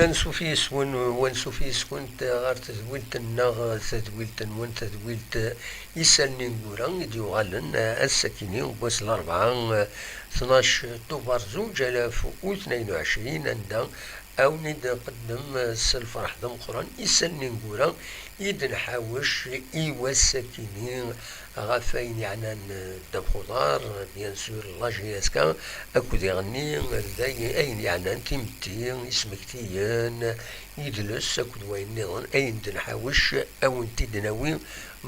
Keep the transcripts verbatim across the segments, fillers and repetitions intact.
Ansuf yis-wen, u ansuf yis-went ɣer tedwilt-nneɣ, tadwilt-nwen, tadwilt Isallen Ineggura i d-yuɣalen ass-akini n wass Larebɛa, tnac Tubeṛ zuǧ alaf u tnayen u ɛecrin, anda a wen-id-nqeddem s lferḥ d ameqqran Isallen Ineggura i d-nḥawec i wass-akini ɣef ayen yeɛnan ddabex uḍar, bien sûr, la J S K, akked iɣenni d ay-, ayen yeɛnan timetti, ismektiyen, idles akked wayen nniḍen, ayen d-nḥawec a wen-t-id-nawi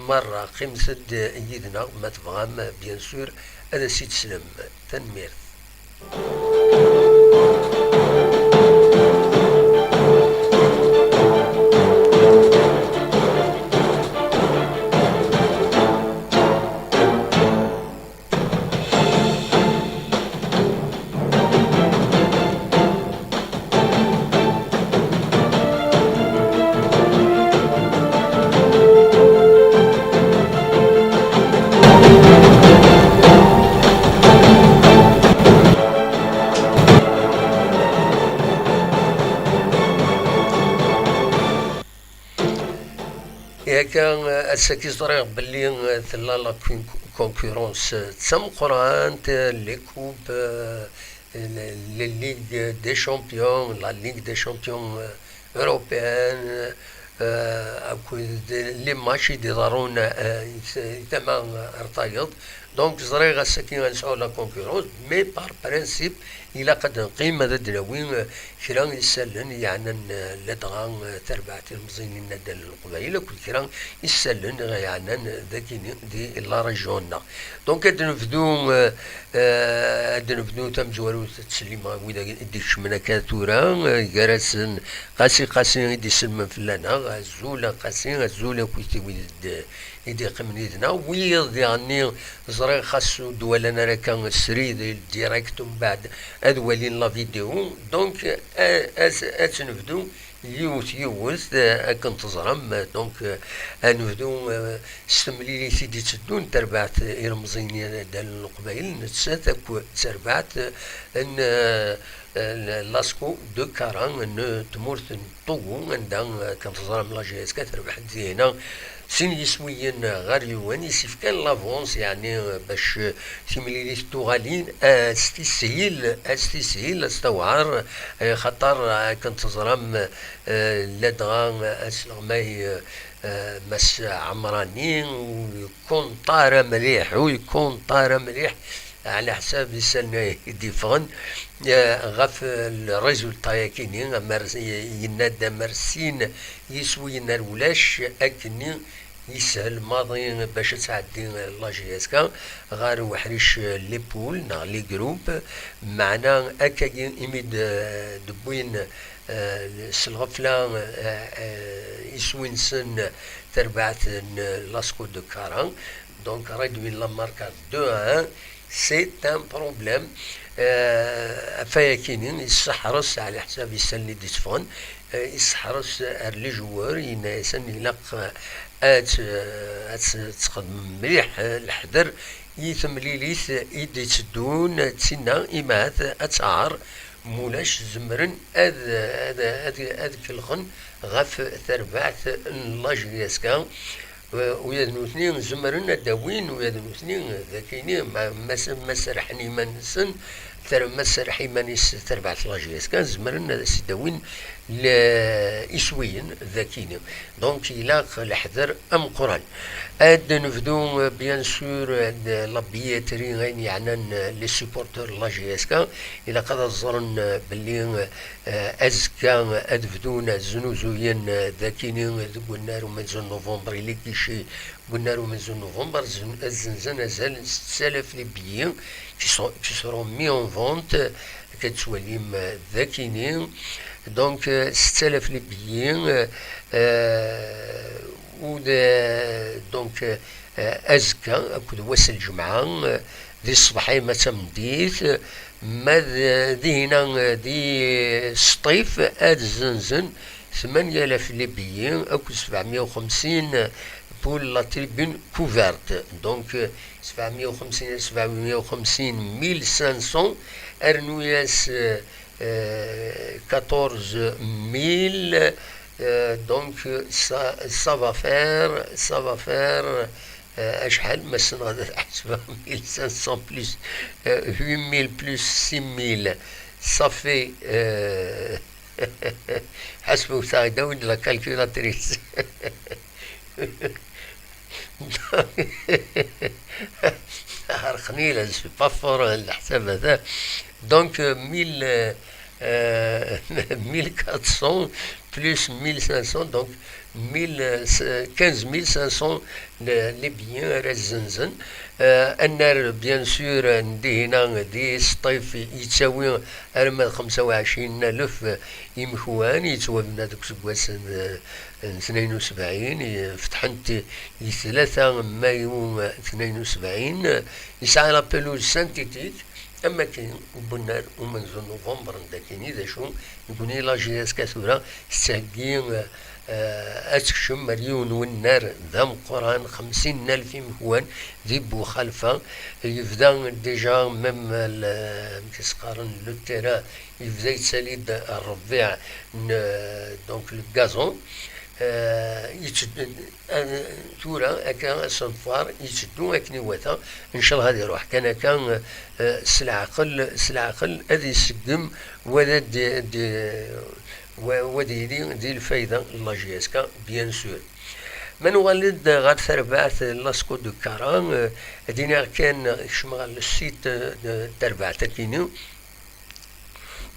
merra. Qqimet-d yid-neɣ ma tebɣam, bien sûr, ad as-id-teslem. Tanemmirt. Akka, ass-agi ẓriɣ belli tella la con-, concurrence d tameqqrant, les coupes, euh, la, la Ligue des Champions, la Ligue des Champions, euh, européenne, euh, akked les matchs i d-iḍerrun, euh, i t-, i tama ar tayeḍ. Donc, ẓriɣ ass-agi ad nesɛu la concurrence, mais par principe, ilaq ad neqqim, ad d-nawi, euh, kra n yisallen yeɛnan, euh, ladɣa, euh, tarbaɛt ilemẓiyen n naddal n Leqbayel, akked kra n yisallen yeɛnan dagini di la région-nneɣ. Donc, ad nebdu, euh, euh, ad nebdu tamezwarut, ttsellimeɣ wid i d-ikecmen akka tura, euh, gar-asen Qasi Qasi i d-isellmen fell-aneɣ. Azul a Qasi, azul akkit i wid d-, i d-iqqimen yid-neɣ. Wiyiḍ diɣenni ẓriɣ xas ur d-walan ara akka srid, direct, umbeɛd ad walin la vidéo. Donc, a-, a-, ad nebdu yiwet yiwet, eh, akken teẓram. Donc, eh, ad nebdu, eh, s temlilit i d-itteddun, tarbaɛt ilemẓiyen n Leqbayel, nettat akk d tarbaɛt n, eh, eh, Lasco de Cara n tmurt n Togo, anda, eh, akken teẓram, la J S K terbeḥ-d dihina sin yiswiyen ɣer yiwen, i s-ifkan l'avance, yeɛni, eh, bac, eh, timlilit tuɣalin, eh, ad s-tishil, ad s-tishil, ad s-tawɛer, eh, xaṭer, eh, akken teẓram, eh, ladɣa, eh, asleɣmay, eh, eh, Mass Ɛemrani, ur yekkunṭar ara mliḥ, ur yekkunṭar ara mliḥ, ɛla ḥsab isallen i d-yeffɣen, eh, ɣef, eh, le résultat-yakini, amer yenna-d amer sin yiswiyen ar ulac, akkenni yeshel maḍi bac ad tɛeddi la J S K ɣer uḥric, eh, les poules neɣ les groupes, meɛna akkagi imi d-, d-wwin, eh, s lɣefla, eh, eh, iswi-nsen tarbaɛt n Lasco de Cara, donc réduit la marque à deux à un, c'est un problème. Eh, ɣef wayakini, yesseḥres ɛla ḥsab isallen i d-itteffɣen, eh, yesseḥres ar les joueurs, yenna-yasen ilaq, eh, ad, eh, ad txedmem mliḥ, eh, leḥder i temlilit i d-itteddun, d tinna imahat ad tɛer, mulac zemren ad, ad, ad, ad kellxen ɣef terbaɛt n la J S K. Eh, ula d nutni zemren ad d-awin, ula d nutni d akini, ma, ma s-, ma serrḥen iman-nsen, ter-, ma serreḥ iman-is terbaɛt la J S K, zemren ad as-d-awin le-, iswiyen d akini. Donc, ilaq leḥder ameqqran. Ad nebdu, eh, bien sûr, eh, de la billetterie, ayen yeɛnan, eh, les supporters n la J S K. Ilaq ad ẓren, eh, belli, eh, azekka ad bdun znuzuyen, eh, d akini deg unnar umenzu n novembre, les guichets deg unnar umenzu n novembre, zen-, ad zenzen azal n setta alaf les billets qui sont, qui seront mis en vente, akka d-tettwalim, eh, d akini. Donc, eh, setta alaf les billets, eh, eh, u d, donc, eh, azekka akked wass n lǧemɛa, eh, di ṣṣbeḥ ma d tameddit, eh, ma d, dihina, eh, di Sṭif ad zzenzen tmanya alaf les billets akked sebɛemya u xemsin pour la tribune couverte. Donc, eh, sebɛemya u xemsin, sebɛemya u xemsin, mille cinq cents, rnu-yas, eh, euh, quatorze mille, euh, donc ça, ça va faire, ça va faire, euh, acḥal ma ssneɣ ad ḥesbeɣ, mille cinq cents plus, euh, huit mille plus six mille, ça fait, euh, ḥesbet-aɣ-d, awim-d la calculatrice. Ɛerqen-iyi, c'est pas fort, euh, leḥsabat, hein. Donc, euh, mille, euh, euh, mille quatre cents plus mille cinq cents, donc mille, euh, quinze mille cinq cents, les, les biens ara zzenzen. Euh, annar, bien sûr, n dihina di Sṭif yettawi arma d xemsa u ɛecrin alef imekwan, yettwabna deg useggas n, n tnayen u sebɛin, i, fetḥen-t i tlata mayu tnayen u sebɛin, yesɛa la pelouse synthétique, am wakken n unnar umenzu n novembre n dakini, d acu, nekkni la J S K tura tettheggi, eh, ad tekcem ar yiwen n wennar d ameqqran, xemsin alef imekwan di Buxalfa, yebda déjà même le, amek i s-qqaren, le terrain, yebda yettali-d rrbiɛ n, donc, le gazon. Eh, yetteddu, eh, tura akka asenfar yetteddu akken iwata, ncallah ad iruḥ kan akka, eh, s leɛqel, s leɛqel ad iseggem wa d, d, wa, wa d yili di lfayda n la J S K, bien sûr. Ma nuɣal-d ɣer terbaɛt Lasco de Cara, eh, ad iniɣ kan kecmeɣ ɣer le site, eh, n terbaɛt akini,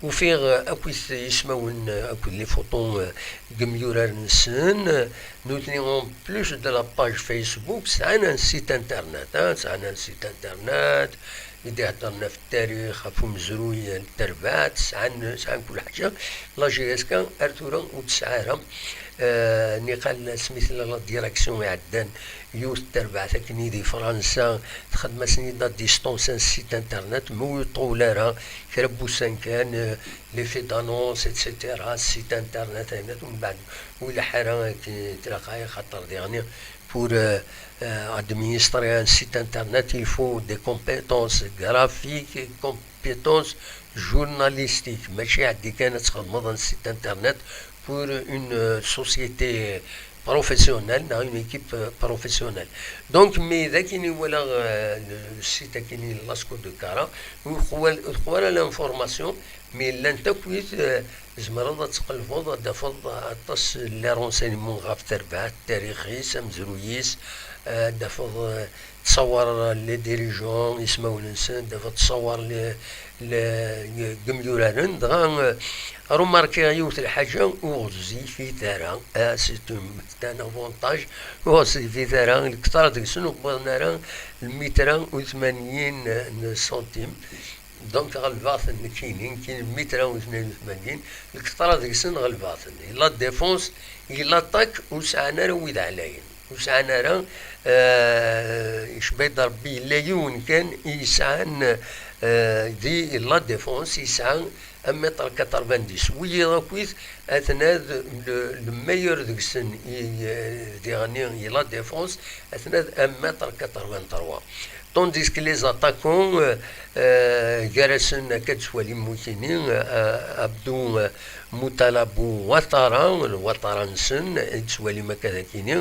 ufiɣ, eh, akkit ismawen, eh, akked les photos, eh, n yimyurar-nsen, eh, nutni en plus de la page Facebook, sɛan un site internet, ah, sɛan un site internet, i d-iheddren ɣef ttarix, ɣef umezruy n terbaɛt, sɛan, sɛan kul ḥaǧa. La J S K ar tura ur tesɛi ara, eh, niqal asmi tella la direction iɛeddan, yiwet n terbaɛt akken i di Fransa, txeddem-asen-id à distance un site internet, ma ur iṭul ara, kra n wussan kan, eh, l'effet d'annonce, et cetera, site internet, ayen akk, mbeɛd ur ileḥḥu ara akken tilaq, xaṭer diɣen pour, euh, euh, administrer un site internet, il faut des compétences graphiques, compétences journalistiques. Mačči ɛeddi kan ad txedmeḍ un site internet pour une, euh, société professionnelle, neɣ une équipe, euh, professionnelle. Donc, mais d akken i walaɣ, euh, le, le site akini Lasco de Cara, ur teqwa ara l'information, mais llant akkit, euh, tzemreḍ ad tqelbeḍ, ad d-tafeḍ aṭas n les renseignements ɣef terbaɛt, tarix-is, amezruy-is, euh, ad d-tafeḍ, euh, ttṣawar les dirigeants, ismawen-nsen, ad d-tafeḍ ttṣawar les, les, n yimyuraren. Dɣa, euh, remarkiɣ yiwet n lḥaǧa, ur ɣezzifit ara. Ah, c'est un, c'est un avantage. Ur ɣezzifit ara, lketṛa deg-sen ur wwiḍen ara lmitra u tmanyin n santim. Donc, ɣelbeɣ-ten nekkini, nekkini lmitra u tmanyin, lketṛa deg-sen ɣelbeɣ-ten. Et la défense, et l'attaque, ur sɛan ara wid ɛlayen. Ur sɛan ara, euh, icebba-yi-d Rebbi, yella yiwen kan i yesɛan, euh, di la défense, yesɛa un mètre quatre-vingt-dix. Wiyiḍ akkit, atnad le, le meilleur deg-sen i, euh, diɣen i la défense, atnad un mètre quatre-vingt-trois. Tandis que les attaquants, euh, euh, gar-asen akka d-twalim wikini, euh, Abdou, euh, Moutalabou Ouattara, Ouattara-nsen, i d-twalim akka d akini,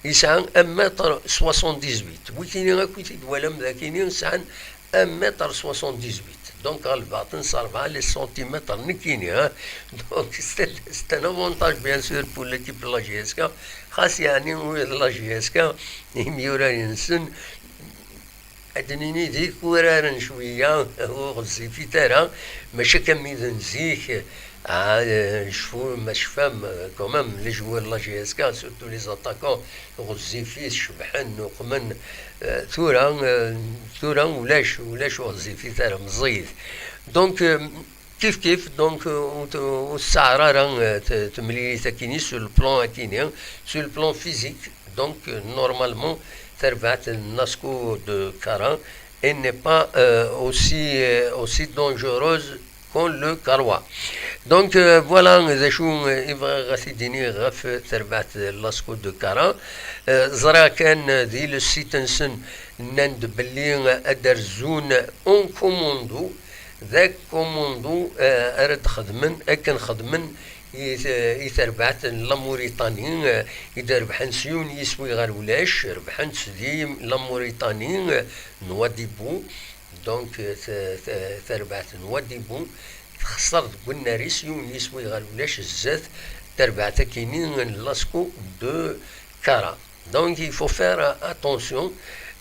yesɛa un mètre soixante-dix-huit. Wikini akk i t-id-twalam d akini, sɛan un mètre soixante-dix-huit. Donc, ɣelbeɣ-ten s rebɛa les centimètres nekkini, hein. Donc, c'est, c'est un avantage, bien sûr, pour l'équipe de la J S K. Xas yeɛni, ula d la J S K, imyuraren-nsen, ad d-nini d ikuraren cwiya, ur ɣezzifit ara, mačči akka am wid n zik. Ah, euh, cfu, ma tecfam, euh, quand même, les joueurs de la J S K, surtout les attaquants, ɣezzifit, cebḥen, uqmen. Euh, tura, euh, tura ulac, ulac ur ɣezzifit ara, meẓẓiyit. Donc, euh, kif kif, donc, euh, ur t-, ur tesɛar ara, euh, t-, temlilit akini sur le plan akini, sur le plan physique. Donc, euh, normalement, terbaɛt Lasco de Cara, elle n'est pas, euh, aussi, euh, aussi dangereuse qu'en le Carrois. Donc, euh, voilà, d acu, euh, i bɣiɣ ad t-id-iniɣ ɣef terbaɛt Lasco de Cara. Euh, ẓriɣ kan, euh, di le site-nsen, nnan-d belli, euh, ad d-rzun un commando, D akumunddu, eh, ara d-xedmen, akken xedmen i t-, i terbaɛt n la Mauritanie, eh, i d-rebḥen s yiwen yiswi ɣer ulac, rebḥen-tt di la Mauritanie, eh, n Wadibu. Donc, eh, t-, t-, terbaɛt n Wadibu texṣer deg unnar-is yiwen yiswi ɣer ulac zdat terbaɛt akini n Lasco de Kara. Donc, il faut faire attention.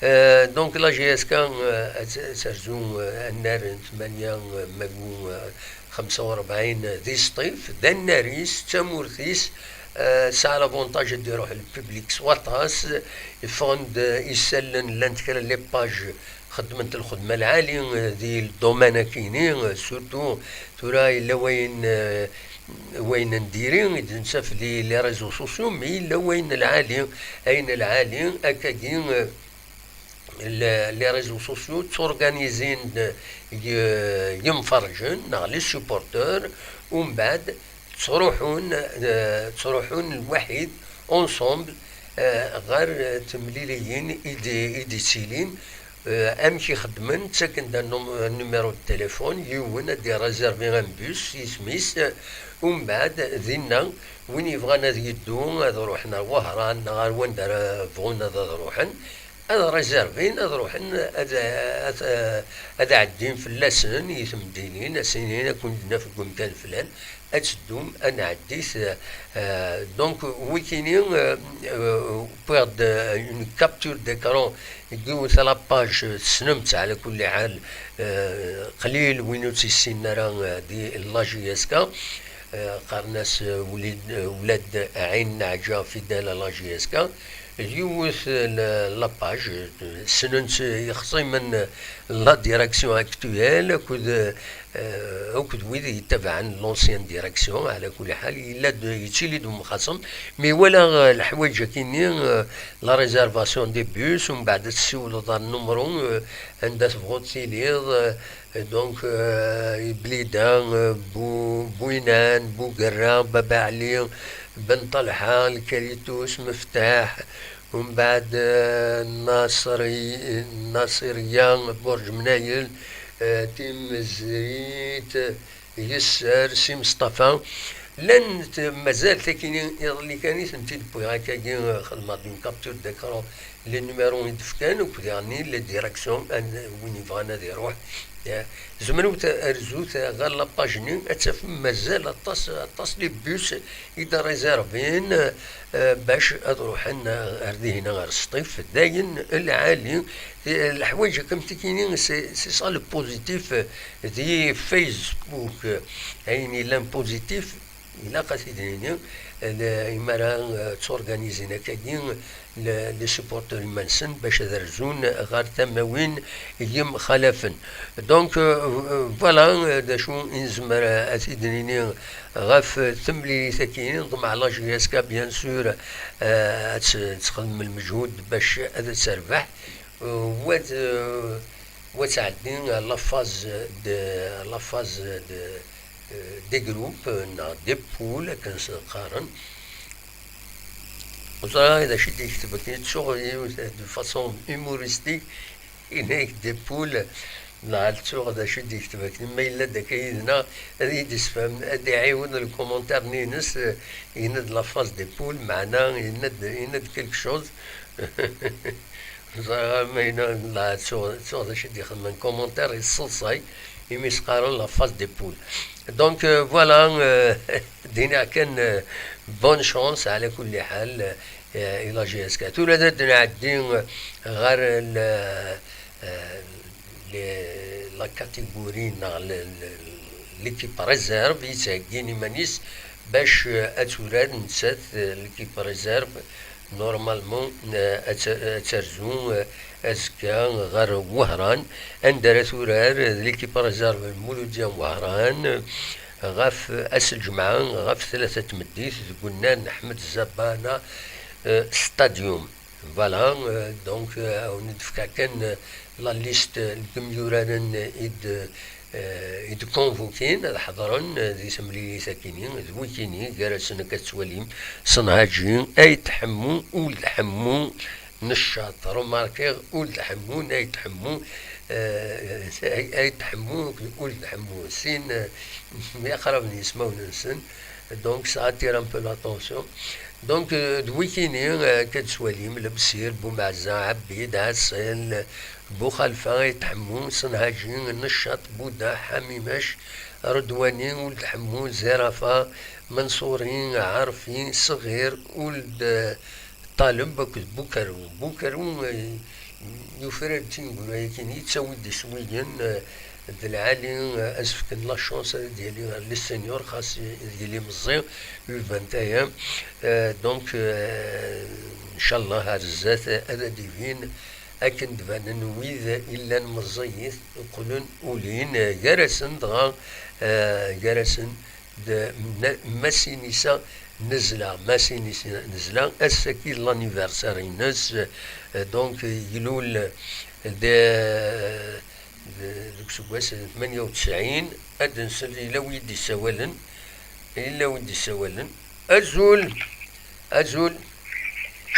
Euh, donc, la J S K, euh, ad t-, ad terzu, euh, annar n tmanya, euh, magu, euh, xemsa u rebɛin di Sṭif, d annar-is, d tamurt-is, euh, tesɛa l'avantage ad d-iruḥ le public s waṭas, iffɣen-d, euh, isallen, llant kra les pages xeddment lxedma lɛali, euh, di le domaine akini, euh, surtout tura yella wayen, euh, wayen n diri i d-nettaf di les réseaux sociaux, mais yella wayen lɛali, ayen lɛali, akkagi, euh, le-, les réseaux sociaux tturganizin-d y-, yimferǧen neɣ les supporters, umbeɛd ttruḥun, euh, ttruḥun lwaḥid, ensemble, euh, ɣer temliliyin i d-, i d-ittilin, euh, amek i xeddmen, ttaken-d un num-, un numéro de téléphone, yiwen ad d-irréservi un bus s yisem-is, euh, umbeɛd dinna win yebɣan ad yeddu, ad ruḥen ar Wehran neɣ ar wanda ara bɣun ad, ad ruḥen, ad réservin, ad ruḥen, ad, ad, ad ɛeddin fell-asen i temdinin, ad s-inin ad ken-id-naf deg umkan flan, ad teddum, ad nɛeddit. Euh, donc, wikini, euh, euh, wwiɣ-d, euh, une capture d'écran n yiwet la page, tessnem-tt ɛla kulli ḥal, euh, qlil win ur tt-yessinen ara, euh, di la J S K, euh, qqaren-as, euh, Wlid-, euh, Wlad Ɛin Neɛǧa fidèle à la J S K, yiwet, euh, la, la page, euh, ssnen-tt yexṣimen, euh, la direction actuelle akked, euh, euh, akked wid yettabaɛen l'ancienne direction, ɛla kulli ḥal, yella-d, yettili-d umxaṣem, mi wala, euh, leḥwayeǧ akini, euh, la réservation des bus, umbeɛd ad tessiwleḍ ar numru, euh, anda tebɣuḍ tiliḍ, euh, donc, euh, Blida, euh, Bu-, Bouinan, Bouguerra, Baba Ali, Ben Talha, Lkalitus, Meftaḥ, umbeɛd, euh, Nasri-, Nasiriya, Burǧ Mnayel, euh, Timezrit, Yesser, Si Meṣṭafa. Llan t-, mazal takini iḍelli kan i tent-id-wwiɣ akkagi, xedmeɣ-d une capture d'écran, les numéros i d-fkan, akked yeɛni les directions, an-, win yebɣan ad iruḥ. Eh, zemrewt arzut ɣer la page-nni, ad tafem mazal aṭas, aṭas les bus i d-réservin, eh, bac ad ruḥen ar dihina ɣer Sṭif. Dayen lɛali, eh, leḥwayeǧ akk am tikini, c'est, c'est ça le positif, eh, di Facebook, eh, ayen yellan positif, ilaq ad t-id-nini, eh, imara, eh, tturganizin akkagi, le-, les supporters iman-nsen bac ad rzun ɣer tamawin yemxalafen. Donc, euh, euh, voilà, euh, d acu i nezmer, euh, ad t-id-nini ɣef temlilit-agi. Ḍmeɛ la J S K, bien sûr, euh, ad t-, ad texdem lmeǧhud bac ad terbeḥ. Euh, wa d-, euh, wa tɛeddi la phase de, la phase de, euh, des groupes, euh, neɣ des poules, akken s-qqaren. Ur ẓriɣ ara d acu i d-yekteb akken, ttuɣ yiwet de façon humoristique, yenna-yak des poules, neɣ ttuɣ d acu i d-yekteb akken, ma yella-d akka yid-neɣ, ad iyi-d-isfhem, ad iɛiwen le commentaire-nni-ines, eh, yenna-d la phase des poules, meɛna yenna-d, yenna-d quelque chose. Ẓriɣ ara ma yenna, la, ttuɣ, ttuɣ d acu i d-ixedmen commentaire, yesseḍsay, imi s-qqaren la phase des poules. Donc, euh, voilà, euh, d-iniɣ kan, euh, bonne chance, ɛla kulli ḥal, euh, i la J S K. Tura ad d-nɛeddi, euh, ɣer le, euh, le, la catégorie neɣ le, le, l'équipe réserve, yettheggin iman-is bac, euh, ad turar nettat, euh, l'équipe réserve, normalement, euh, ad t-, ad terzu, euh, azekka ɣer Wehran, anda ara turar, euh, l'équipe réserve n Muludya n Wehran, euh, ɣef ass n lǧemɛa, ɣef tlata n tmeddit, deg unnar n Ḥmed Zabana, euh, Stadium. Voilà, euh, donc, euh, ad wen-d-fkeɣ kan, euh, la liste n yimyuraren i d-, euh, i d-convoquin ad ḥeḍren, euh, di temlilit akini, d wikini, gar-asen akka tettwalim, Senhaji, Ayt Ḥemmu, Uld Ḥemmu, Neccaṭ. Remarkiɣ, Uld Ḥemmu, Ayt Ḥemmu, euh, ay, ay tḥemmu, ul tḥemmu, sin, euh, myaqraben yismawen-nsen. Donc, ça attire un peu l'attention. Donc, euh, d wikini, euh, akka d-twalim, Lebsir, Bumeɛza, Ɛebid, Ɛaṣil, Buxalfa, Ayt Ḥemmu, Senhaji, Neccaṭ, Buda, Ḥamimac, Redwani, Uld Ḥemmu, Zirafa, Menṣuri, Ɛarfi, Ṣeɣir, Uld, euh, Ṭaleb akked Bukaru. Bukaru, euh, yufrar-d tineggura-yakin, yettawi-d iswiyen, euh, d lɛali, euh, ad s-fken la chance ad yali ɣer les seniors, xas ad yili meẓẓi, ur iban ara. Euh, donc, euh, ncallah ar zdat ad d-ibin akken d-banen wid i llan meẓẓiyit, qqlen ulin, euh, gar-asen dɣa, euh, gar-asen d Masinisa Nezla. Masinisa Nezla, ass-agi d l'anniversaire-ines, euh, donc, euh, ilul de, de, deg useggas tmanya u tesɛin. Ad nsel, yella wi d-issawalen, yella wi d-issawalen. Azul, azul.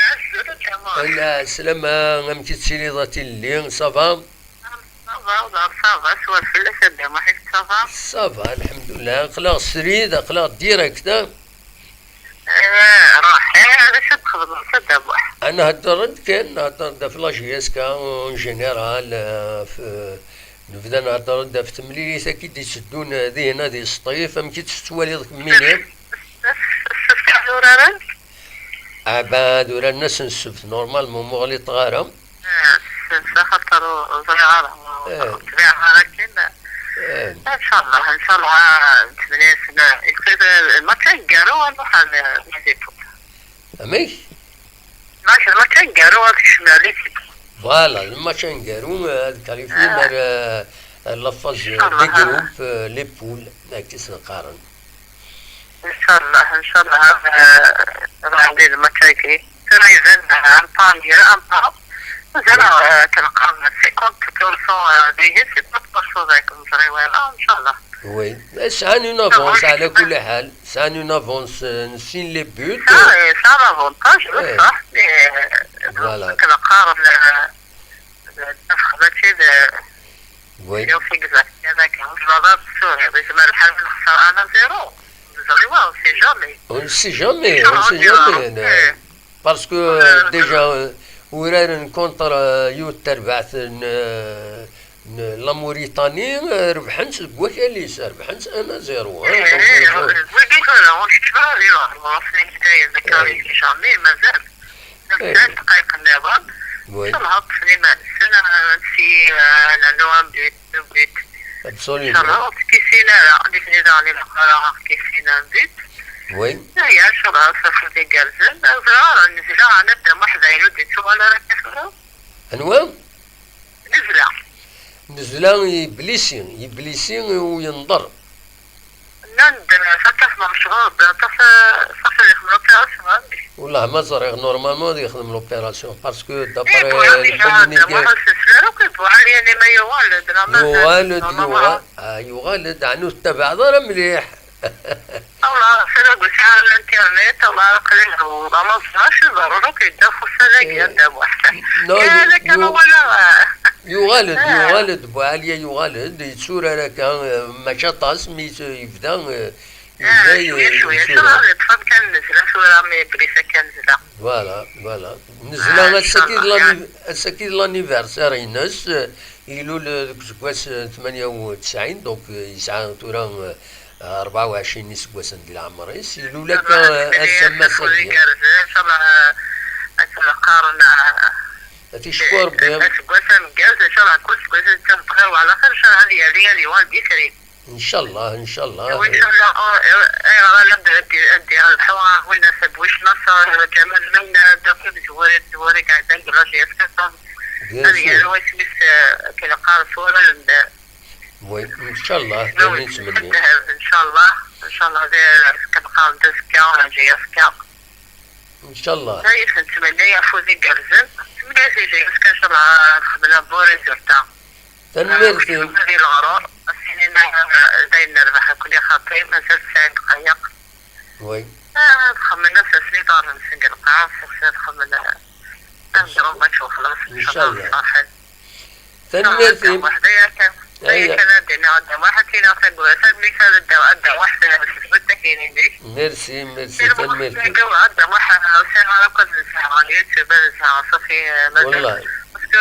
Azul, a Dda Muḥ. Ala, slama, amek i tettiliḍ a Tilelli, ça va? Ça va, ça va, swar fell-ak a Dda Muḥ, ça va? Ça va, lḥemdullah. Aql-aɣ srid, aql-aɣ direct, ah. Eh, ruḥ, eh, d acu txedmeḍ a Dda Muḥ? Ad nhedder-d kan, nhedder-d ɣef la J S K en général, eh, f-, nebda nhedder-d ɣef temlilit-agi d-itteddun, eh, dihin ad isṭif, amek i tt-tettwaliḍ kemmini? Ssebt ad uraren? Abad, uraren ass n ssebt, normalement, ur ɣliṭeɣ ara. Eh, s-, s-, axaṭer ur, ur ẓriɣ ara, ur, eh, ur ttbiɛeɣ ara akken. Eh. Ncallah, ncallah, ttmenni-asen, eh, lmatch aneggaru ad nruḥ ar, eh, Liverpool. Amek? Lmatch, lmatch aneggaru ad kecmen ar Liverpool. Voilà, lmatch aneggaru, eh, ad kalifin, eh, ar, eh, ar la phase, eh, des groupes, eh, les poules, akka i sen-qqaren. Ncallah, ncallah, eh, ad ɛeddi lmatch-agi. Tura iban, eh, un pas, un pas. Mazal, eh, akken qqaren cinquante pour cent, eh, dihin, cinquante pour cent dayen, ur neẓri wara, ncallah. Oui, sɛan une avance, ɛla kulli ḥal, sɛan une avance, eh, n sin les buts. Ah, eh, c'est un avantage, eh, bṣaḥ, mais, eh, voilà, akken qqaren, eh, eh, mačči d, oui. Yufi gzat kan akka. Ur ẓriɣ ara s tura. Yezmer lḥal ad nexser un à zéro. Ur ẓriɣ ara, on sait jamais. On ne sait jamais, on ne sait jamais, ne-, parce que, euh, déjà, euh, uraren contre, euh, yiwet terbaɛt n, euh, n la Mauritanie, euh, rebḥen-tt deg wakal-is, rebḥen-tt un à zéro, hein, donc, euh, wagi tura, ur nekcem ara di lehdur, ass-nni n Lezzayer, d akari, jamais, mazal. Sɛan dqayeq nniḍen. Oui. Ncallah ṭṭfen iman-nsen, euh, si, euh, nernu un but, deux buts. Absolument. Ncallah ur ttkisin ara, nitni daɣen ilaq ara ad ttkisin un but. Oui. Aya, ncallah s afud igerrzen. Ur ẓriɣ ara, Nezla, ɛni Dda Muḥ d ayen ur d-yettuɣal ara akka tura? Anwa? Nezla. Nezla yeblisi, yeblisi u yenḍer. Nnan-d aṭas n lecɣal, aṭas, ṣafi ad yexdem l'opération, a mmi. Wellah ma ẓriɣ, normalement ad yexdem l'opération, parce que d'après le communiqué. Ur s-nesla ara akk i Buɛali, yani ma yuɣal-d, neɣ mazal. Yuɣal-d, normalement. Yuɣal, ah, yuɣal-d, ɛni ur tettabaɛeḍ ara mliḥ? Awah, tura deg usɛa n l'internet, awah, aql-i d amaẓac, iḍerrun akk yedda ɣef ussan-agi, eh, a Dda Muḥ. Non, kan yu-, akka yu-, ma walaɣ. Yuɣal-d, ah, yuɣal-d, Buɛaliya yuɣal-d, yetturar akka, eh, mačči aṭas, mi yet-, yebda, eh, ah, yebda, cwiya, eh, cwiya, yetturar. Tura ad yeṭṭef amkan Nezla, tura mi yebris akka Nezla. Voilà, voilà. Nezla, ah, ass-agi d, inchallah, l'anni-, ass-agi d l'anniversaire-ines, eh, ilul, eh, deg useggas, eh, tmanya u tesɛin, donc, eh, yesɛa tura, eh, rebɛa u ɛecrin iseggasen di leɛmer-is, ilul akka ass-a, ass-agi. Ncallah, ncallah, akken qqaren, ad t-icekkeṛ Rebbi. Aseggas ameggaz, ncallah, kul aseggas ad yettaweḍ bxir wa ɛla xir, ncallah ad yali, ad yuɣal d itri. Ncallah, ncallah. Wa ncallah, eh, ayɣer ala ad d-, ad d-, ad d-yerbeḥ, ah, winna Sabu Icnaṣer, Ǧamal Lmennad, akk imezwura, imezwura iɛeddan deg la J S K. Bien sûr. Ad yaru isem-is, eh, akken qqaren s wawal n, oui, ncallah, d ayen i nettmenni. Ddheb, ncallah, ncallah, d, akken qqaren d azekka, neɣ azekka. Ncallah. D ayen i nettmenni, afud igerrzen. Nettmenni-as i J S K, ncallah, ad xedmen un bon résultat. Tanemmirt-im. Ur kecmen di leɣrur, ad s-inin, eh, d ayen nerbeḥ akk di xaṭi, mazal tesɛa dqayeq. Oui. Ah, ad xemmen ass-a s iḍarren-nsen deg lqaɛa, s ad xemmen, ah, ad ǧǧen match u xlaṣ, ncallah, ncallah. Ad ferḥen. Tanemmirt-im. Aya kan. Aya kan ad d-iniɣ, ad d-amuḥ ad iniɣ tagura, tanemmirt ad d-amuḥ. Merci, merci, tanemmirt-im. Ad d-amuḥ sɛiɣ ara akked nesɛa YouTube, ad nesɛa ṣafi, mazal. Parce que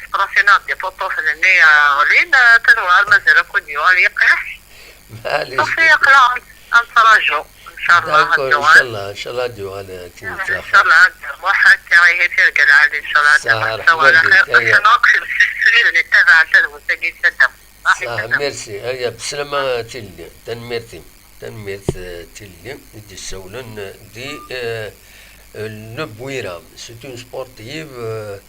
teqrasinaɣ-d ipuṭusen-nni ɣlin, tanwar mazal akk ur d-yuɣal yiqiḥ. Maɛlic. Ṣafi, aql-aɣ ad nettraǧu. Inchallah. D'accord, inchallah, inchallah ad d-yuɣal akken yettlaḥaq. Inchallah ad d-amuḥ akka, ihi tirga lɛali, inchallah ad d-amuḥ. Ṣaḥa, ṛeḥma-k. Aya. Akken akk srid nettabaɛ tadwet-agi n tadda. Ṣaḥa, merci. Aya, beslama a Tilli. Tanemmirt-im. Tanemmirt, eh, Tilli i d-issawlen, eh, di, eh, eh, Lebwira. C'est une sportive, eh,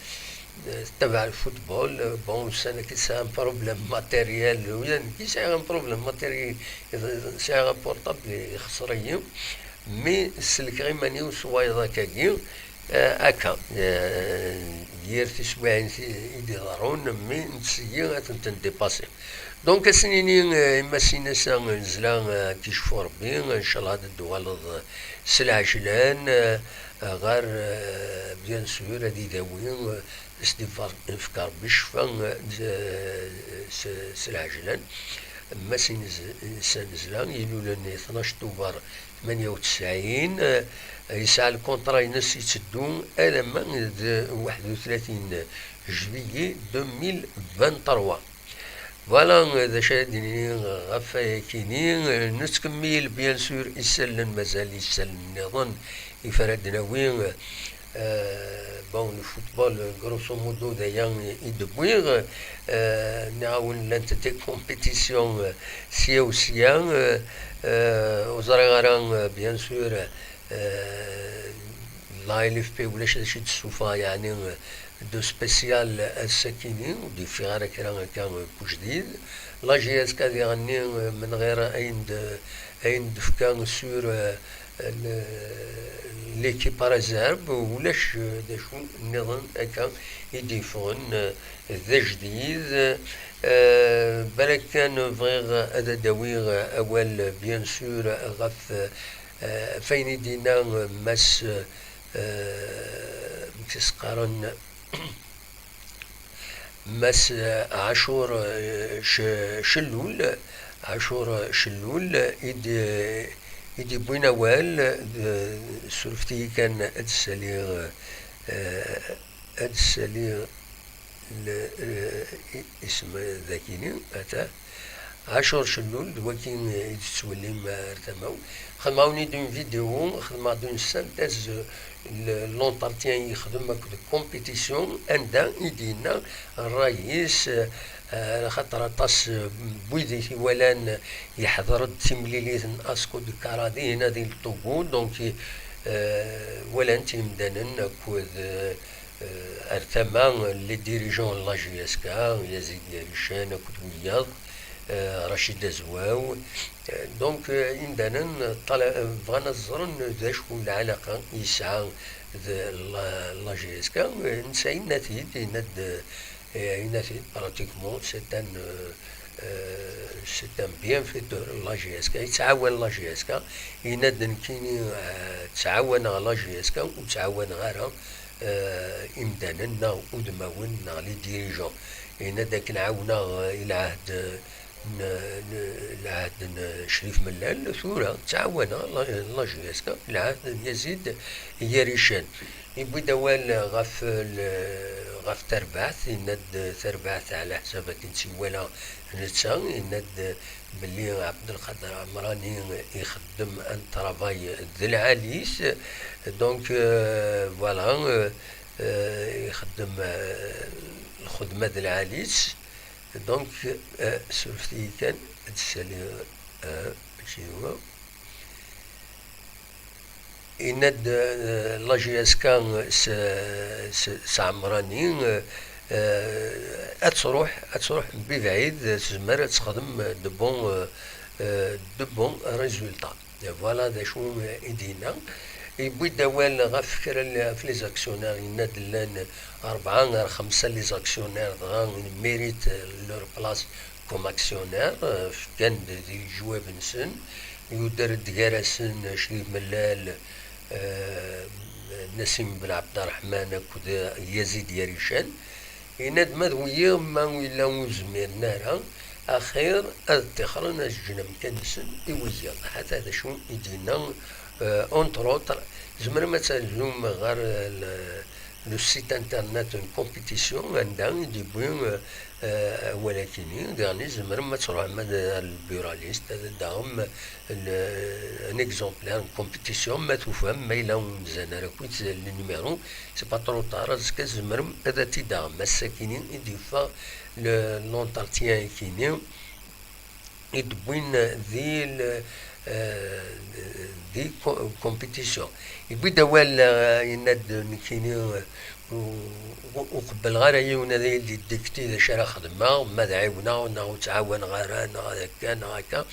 eh, tettabaɛ le football. Eh, bon, ussan-agi tesɛa un problème matériel. Ula d nekk sɛiɣ un problème matériel. Sɛiɣ un portable ixṣer-iyi. Mi selkeɣ iman-iw s wayeḍ akkagi, eh, akka, eh, yir tiswiɛin ti-, i d-iḍerrun, mi nettseyyi ad tent-ndipasi. Donc, ad s-nini, eh, i Masinasa nezla, eh, ad k-icfu Rebbi, ncallah ad d-tuɣaleḍ, eh, s lɛejlan, eh, ɣer, eh, bien sûr, ad idawi, eh, ad s-d-ifk Rebbi ccfa, eh, s, s lɛejlan. Masinasa nezla, ilulen i tnac Tubeṛ tmanya u tesɛin, eh, yesɛa lkunṭra-ines yetteddu alamma d waḥed u tlatin juillet deux mille vingt-trois. Voilà, eh, d acu ara d-nini ɣef wayakini. Eh, nettkemmil, bien sûr, isallen, mazal isallen nniḍen i ara d-nawi. Eh, bon, le football, grosso modo, d aya i d-wwiɣ. Eh, nniɣ-awen, llant des compétitions, eh, sya u sya. Eh, eh, ur ẓriɣ ara, eh, bien sûr, eh, la L F P ulac d acu i d-tessufeɣ, yeɛni, eh, de spécial ass-akini, ur d-yeffiɣ ara kra akka, eh, n ujdid. La J S K diɣenni, eh, menɣir ayen d-, ayen d-tefka sur, eh, le-, l'équipe réserve, ulac, eh, d acu nniḍen akka i d-yeffɣen, eh, d ajdid. Eh, balak kan bɣiɣ ad d-awiɣ awal, bien sûr, ɣef, eh, ɣef wayen i d-yenna Mass, eh, amek i s-qqaren, Mass, eh, Ɛacur, eh, C-, Cellul, Ɛacur Cellul, i d-, i d-yewwin awal, d-, surfet-iyi kan ad d-ssaliɣ, eh, ad d-ssaliɣ l-, eh, i-, isem dagini, ata. Ɛacur Cellul, d waki i d-tettwellim ar tama-w. Xedmeɣ-awen-id une vidéo, xedmeɣ-d une synthèse, l-, l'entretien i yexdem akked compétition, anda i d-yenna ṛṛay-is, eh, axaṭer aṭas, eh, n wid i t-iwalan, yeḥḍer-d timlilit n Asco de Kara dihin di Togo, donc, eh, walan-t yimdanen akked, eh, eh, ar tama n les dirigeants n la J S K, Yazid Yarican akked wiyaḍ, eh, Rachid Azwaw. Eh, donc, eh, imdanen ṭala-, eh, bɣan ad ẓren d acu lɛalaqa yesɛa d la, la J S K. Eh, netta yenna-t-id, yenna-d, eh, yenna-t-id, pratiquement, c'est un, eh, eh, c'est un bienfaiteur, la J S K, yettɛawan la J S K. Yenna-d nekkini, eh, ttɛawaneɣ la J S K, ur ttɛawaneɣ ara, eh, imdanen neɣ udmawen neɣ les dirigeants. Yenna-d akken ɛawneɣ, eh, i lɛahd n, n, lɛahd n Crif Mellal, tura ttɛawaneɣ la, la J S K, lɛahd n Yazid Yarican. Yewwi-d awal ɣef l-, ɣef terbaɛt, yenna-d terbaɛt ɛla ḥsab akken tt-iwala netta, yenna-d belli Ɛebdelqader Ɛemrani ixeddem un travail d lɛali-s, donc, euh, voilà, euh, euh, ixeddem, euh, lxedma d lɛali-s, donc, euh, surfet-iyi kan ad d-ssaliɣ, euh, mačči d wa. Yenna-d, eh, la J S K s, s, s Ɛemrani, eh, ad truḥ, ad truḥ mbi bɛid, tezmer ad texdem de bons, eh, eh, de bons résultats. Voilà d acu i d-yenna. Yewwi-d awal ɣef kra n, ɣef les actionnaires, yenna-d llan rebɛa ar xemsa les actionnaires, dɣa ils méritent leur place comme actionnaires, eh, fkan-d di leǧwab-nsen. Yuder-d gar-asen Crif Mellal, eh, Nassim Ben Ɛebderreḥman akked Yazid Yarican. Yenna-d ma d wiyiḍ, ma yella ur zmiren ara, axir ad ṭṭixren, ad ǧǧen amkan-nsen i wiyiḍ. Ḥaca d acu i d-yenna, euh, entre autres. Tzemrem ad terzum ɣer, euh, le, le site internet n compétition, anda i d-yewwi, euh, euh, awal-akini. Diɣen tzemrem ad truḥem ad, ar le buraliste, ad d-taɣem le, un exemplaire n compétition, ma tufam, ma yella ur nzan ara akk le numéro, c'est pas trop tard, azekka tzemrem ad t-id-taɣem. Ass-akini i d-yeffeɣ le, l'entretien-akini i d-wwin di le, euh, di co-, compétition. Yewwi-d awal, euh, yenna-d nekkini, euh, u-, u-, ur qebbleɣ ara yiwen ad yi-d-idikti d acu ara xedmeɣ, ma ad ɛiwneɣ neɣ ur ttɛawaneɣ ara, neɣ ad akka, neɣ akka.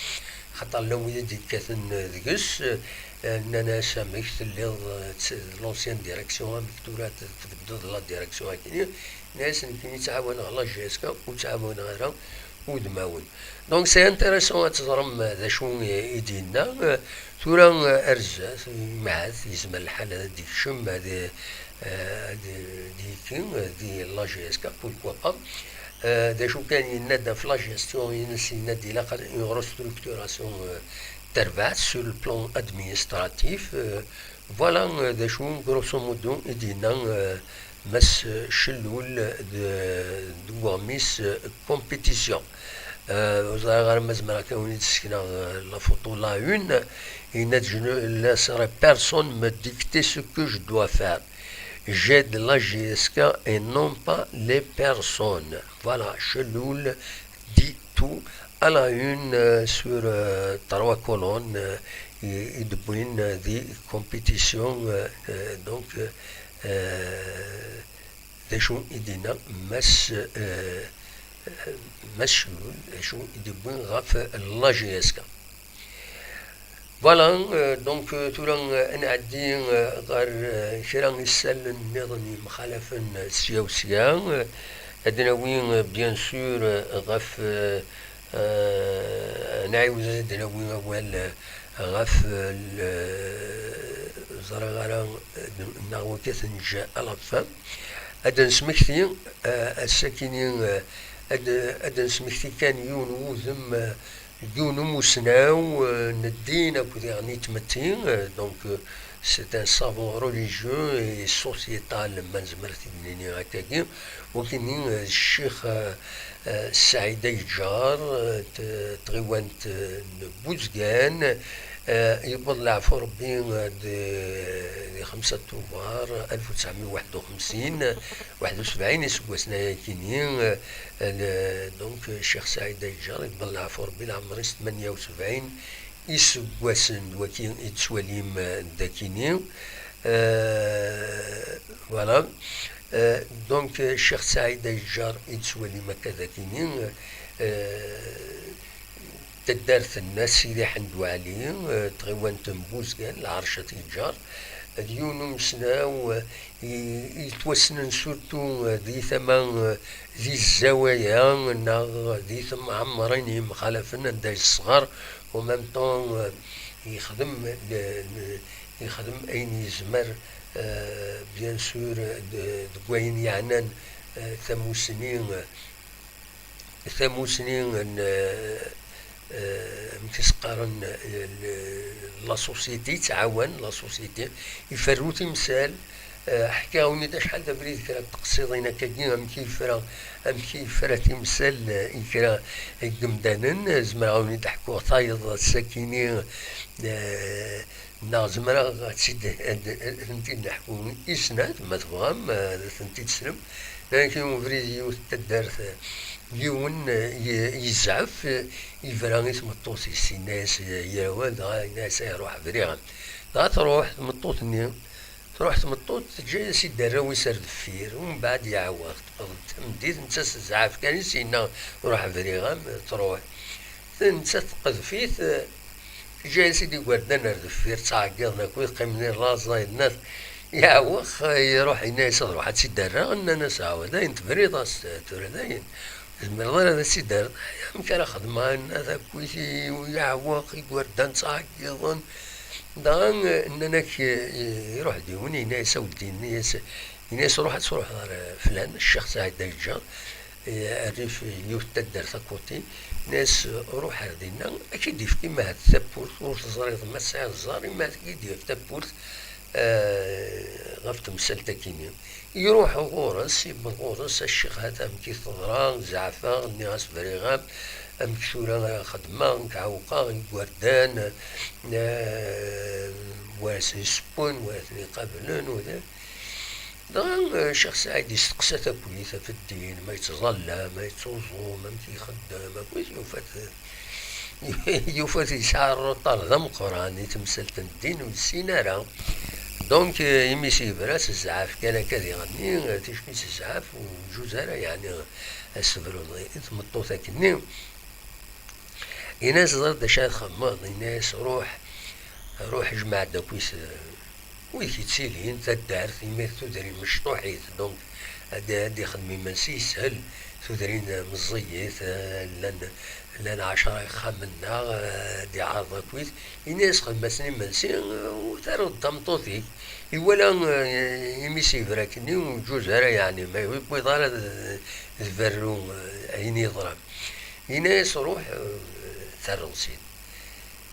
Xaṭer llan wid i d-yekkaten deg-s, euh, nnan-as: "Amek telliḍ, euh, d l'ancienne direction, amek tura t-, tbeddeḍ la direction akini?" Nnan-as: "Nekkini ttɛawaneɣ la J S K, ur ttɛawaneɣ ara udmawen." Donc c'est intéressant ad teẓrem d acu i d-yenna. Euh, tura, euh, ar zdat, ahat yezmer lḥal ad d-yekcem, ad, euh, ad d-yekki, euh, di la J S K, pourquoi pas. Euh, d acu kan, yenna-d ɣef la gestion-ines, yenna-d ilaq une restructuration, euh, terbaɛt sur le plan administratif. Euh, voilà, euh, d acu, grosso modo, i d-yenna, euh, Mass Cellul de, deg uɣmis, euh, compétition. Euh, ur ẓriɣ ara ma zemreɣ kan wen-id-ssekneɣ, euh, la photo la une. Yenna-d: "Je ne laisserai personne me dicter ce que je dois faire. J'aide la J S K et non pas les personnes." Voilà, Cellul dit tout à la une, euh, sur, euh, trois colonnes, euh, i, i d-wwin, euh, di compétition, euh, euh, donc, euh, euh, d acu i d-yenna Mass, euh, euh, Mass Cellul, d acu i d-yewwi ɣef la J S K. Voilà, euh, donc, euh, tura, euh, ad nɛeddi, euh, ɣer, euh, kra n yisallen nniḍen yemxalafen, euh, sya u sya. Euh, ad nawi, euh, bien sûr, euh, ɣef, euh, euh, ad nɛiwed ad nawi awal, euh, ɣef, euh, le, ẓriɣ ara, euh, neɣ wakka tenǧa à la fin. Ad d-nesmekti, euh, ass-akini, euh, ad, ad d-nesmekti kan yiwen wudem, euh, yiwen umusnaw, euh, n ddin akked diɣen i tmetti, euh, donc, euh, c'est un savant religieux et sociétal, ma nezmer ad t-id-nini akkagi. Wakini, euh, d ccix, euh, euh, Saɛid Ayeǧǧar, euh, t-, tɣiwant, euh, n Buzgan, euh, yewweḍ leɛfu Rebbi, euh, di, di xemsa Tubeṛ alef u tesɛemya u waḥed u xemsin, waḥed u sebɛin iseggasen ayakini, euh, le, donc, Ccix Saɛid Ayeǧǧar, yewweḍ leɛfu Rebbi, leɛmer-is tmanya u sebɛin iseggasen d waki i d-tettwalim, euh, dakini. Euh, voilà. Euh, donc, euh, Ccix Saɛid Ayeǧǧar i d-tettwalim akka dakini, euh, taddart n At Sidi Ḥend Waɛli, euh, tɣiwant n Buzgan, lɛerc At Yeǧǧar, d yiwen umesnaw, euh, i, i yettwassnen surtout, euh, di tama, euh, di zzawaya neɣ di temɛemrin yemxalafen anda yesɣer, en même temps, euh, yexdem le, le, yexdem ayen yezmer, euh, bien sûr, de, deg wayen yeɛnan, euh, tamussni, euh, tamussni n, euh, euh, amek i s-qqaren, euh, le, la société, yettɛawan la société, iferru timsal. Euh, ḥkiɣ-awen-id acḥal d abrid kra n teqsiḍin akkagi, amek i yefra, amek i yefra timsal, euh, i kra n yimdanen. Zemreɣ-awen-id-ḥkuɣ tayeḍ ass-akini, euh, neɣ zemreɣ ad tt-id, ad, ad tent-id-neḥku i snat, ma tebɣam, eh, ad tent-id-teslem. Lakin ubrid yiwet taddart, eh, yiwen, eh, ye-, yezɛef, eh, yebra i tmeṭṭut-is, yenna-yas, eh, yir awal, dɣa yenna-yas: "Ay, ruḥ, briɣ-am." Dɣa truḥ tmeṭṭut-nni, truḥ tmeṭṭut, teǧǧa-yas-id arraw-is ar deffir, umbeɛd yeɛweɣ, tewweḍ-d tameddit, netta s zzɛaf kan i s-yenna: "Ruḥ, briɣ-am", truḥ. Nettat teqdef-it, eh, Teǧǧa-yas-id igerdan ar deffir, ttɛeggiḍen akk, qqimen irlaẓayen, nnan: "Yeɛweq, iruḥ, yenna-yas ad ruḥ ad tt-id-rreɣ." Nnan-as: "Awa, dayen tebriḍ-as, tura dayen, ur tezmireḍ ara ad tt-id-terreḍ." "Amek ara xedmeɣ?" Yenna: "Takkit, yeɛweq, igerdan ttɛeggiḍen." Dɣa, nnan-ak, iruḥ-d yiwen, yenna-yas: "A weddi", yenna-yas, Ini-as: "Ruḥ ad truḥeḍ ɣer flan, Ccix Saɛid Ayeǧǧar, eh, rrif yiwet n taddart akuti." Ini-as: "Ruḥ ar dinna, ad k-id-ifk imahat tawwurt, ur teẓriḍ ma tesɛiḍ ẓẓer, imahat ad k-id-yaf tawwurt, eh, ɣef temsalt-akini." Iruḥ ɣur-s, iwweḍ ɣur-s: "A ccix, hata amek i teḍra, zeɛfeɣ, nniɣ-as briɣ-am, amek tura ara xedmeɣ, nekk ɛewqeɣ igerdan, eh, wara sen-isewwen, wara ten-iqablen, u da." Dɣa, eh, Ccix Saɛid yesteqsa-t akkit ɣef ddin, ma yettẓalla, ma yettuẓum, amek ixeddem, akkit yufa-t, yufa-t yesɛa rruṭal d ameqqran i temsalt n ddin, ur yessin ara. Donc, eh, imi s-yebra s zzɛaf kan akka diɣenni, eh, ticki s zzɛaf, ur yeǧǧuz ara, yeɛni, eh, as-tebruḍ i tmeṭṭut akkenni. Ini-as: "Ẓriɣ d acu ara txedmeḍ." Ini-as: "Ruḥ, ruḥ jmeɛ-d akkit, eh, wid k-yettilin, taddart, imi tudrin mecṭuḥit, donc ad, ad ixdem imensi yeshel, tudrin meẓẓiyit, eh, llan, llan ɛecra ixxamen-nneɣ, eh, ad iɛreḍ akkit." Ini-as: "Xdem-asen imensi, eh, u terreḍ-d tameṭṭut-ik." Iwala, eh, imi s-yebra akkenni, ur yeǧǧuz ara, yeɛni, ma yewwiḍ ara d, d berru, eh, ayen yeḍran. Ini-as: "Ruḥ, eh, terreḍ-tt-id."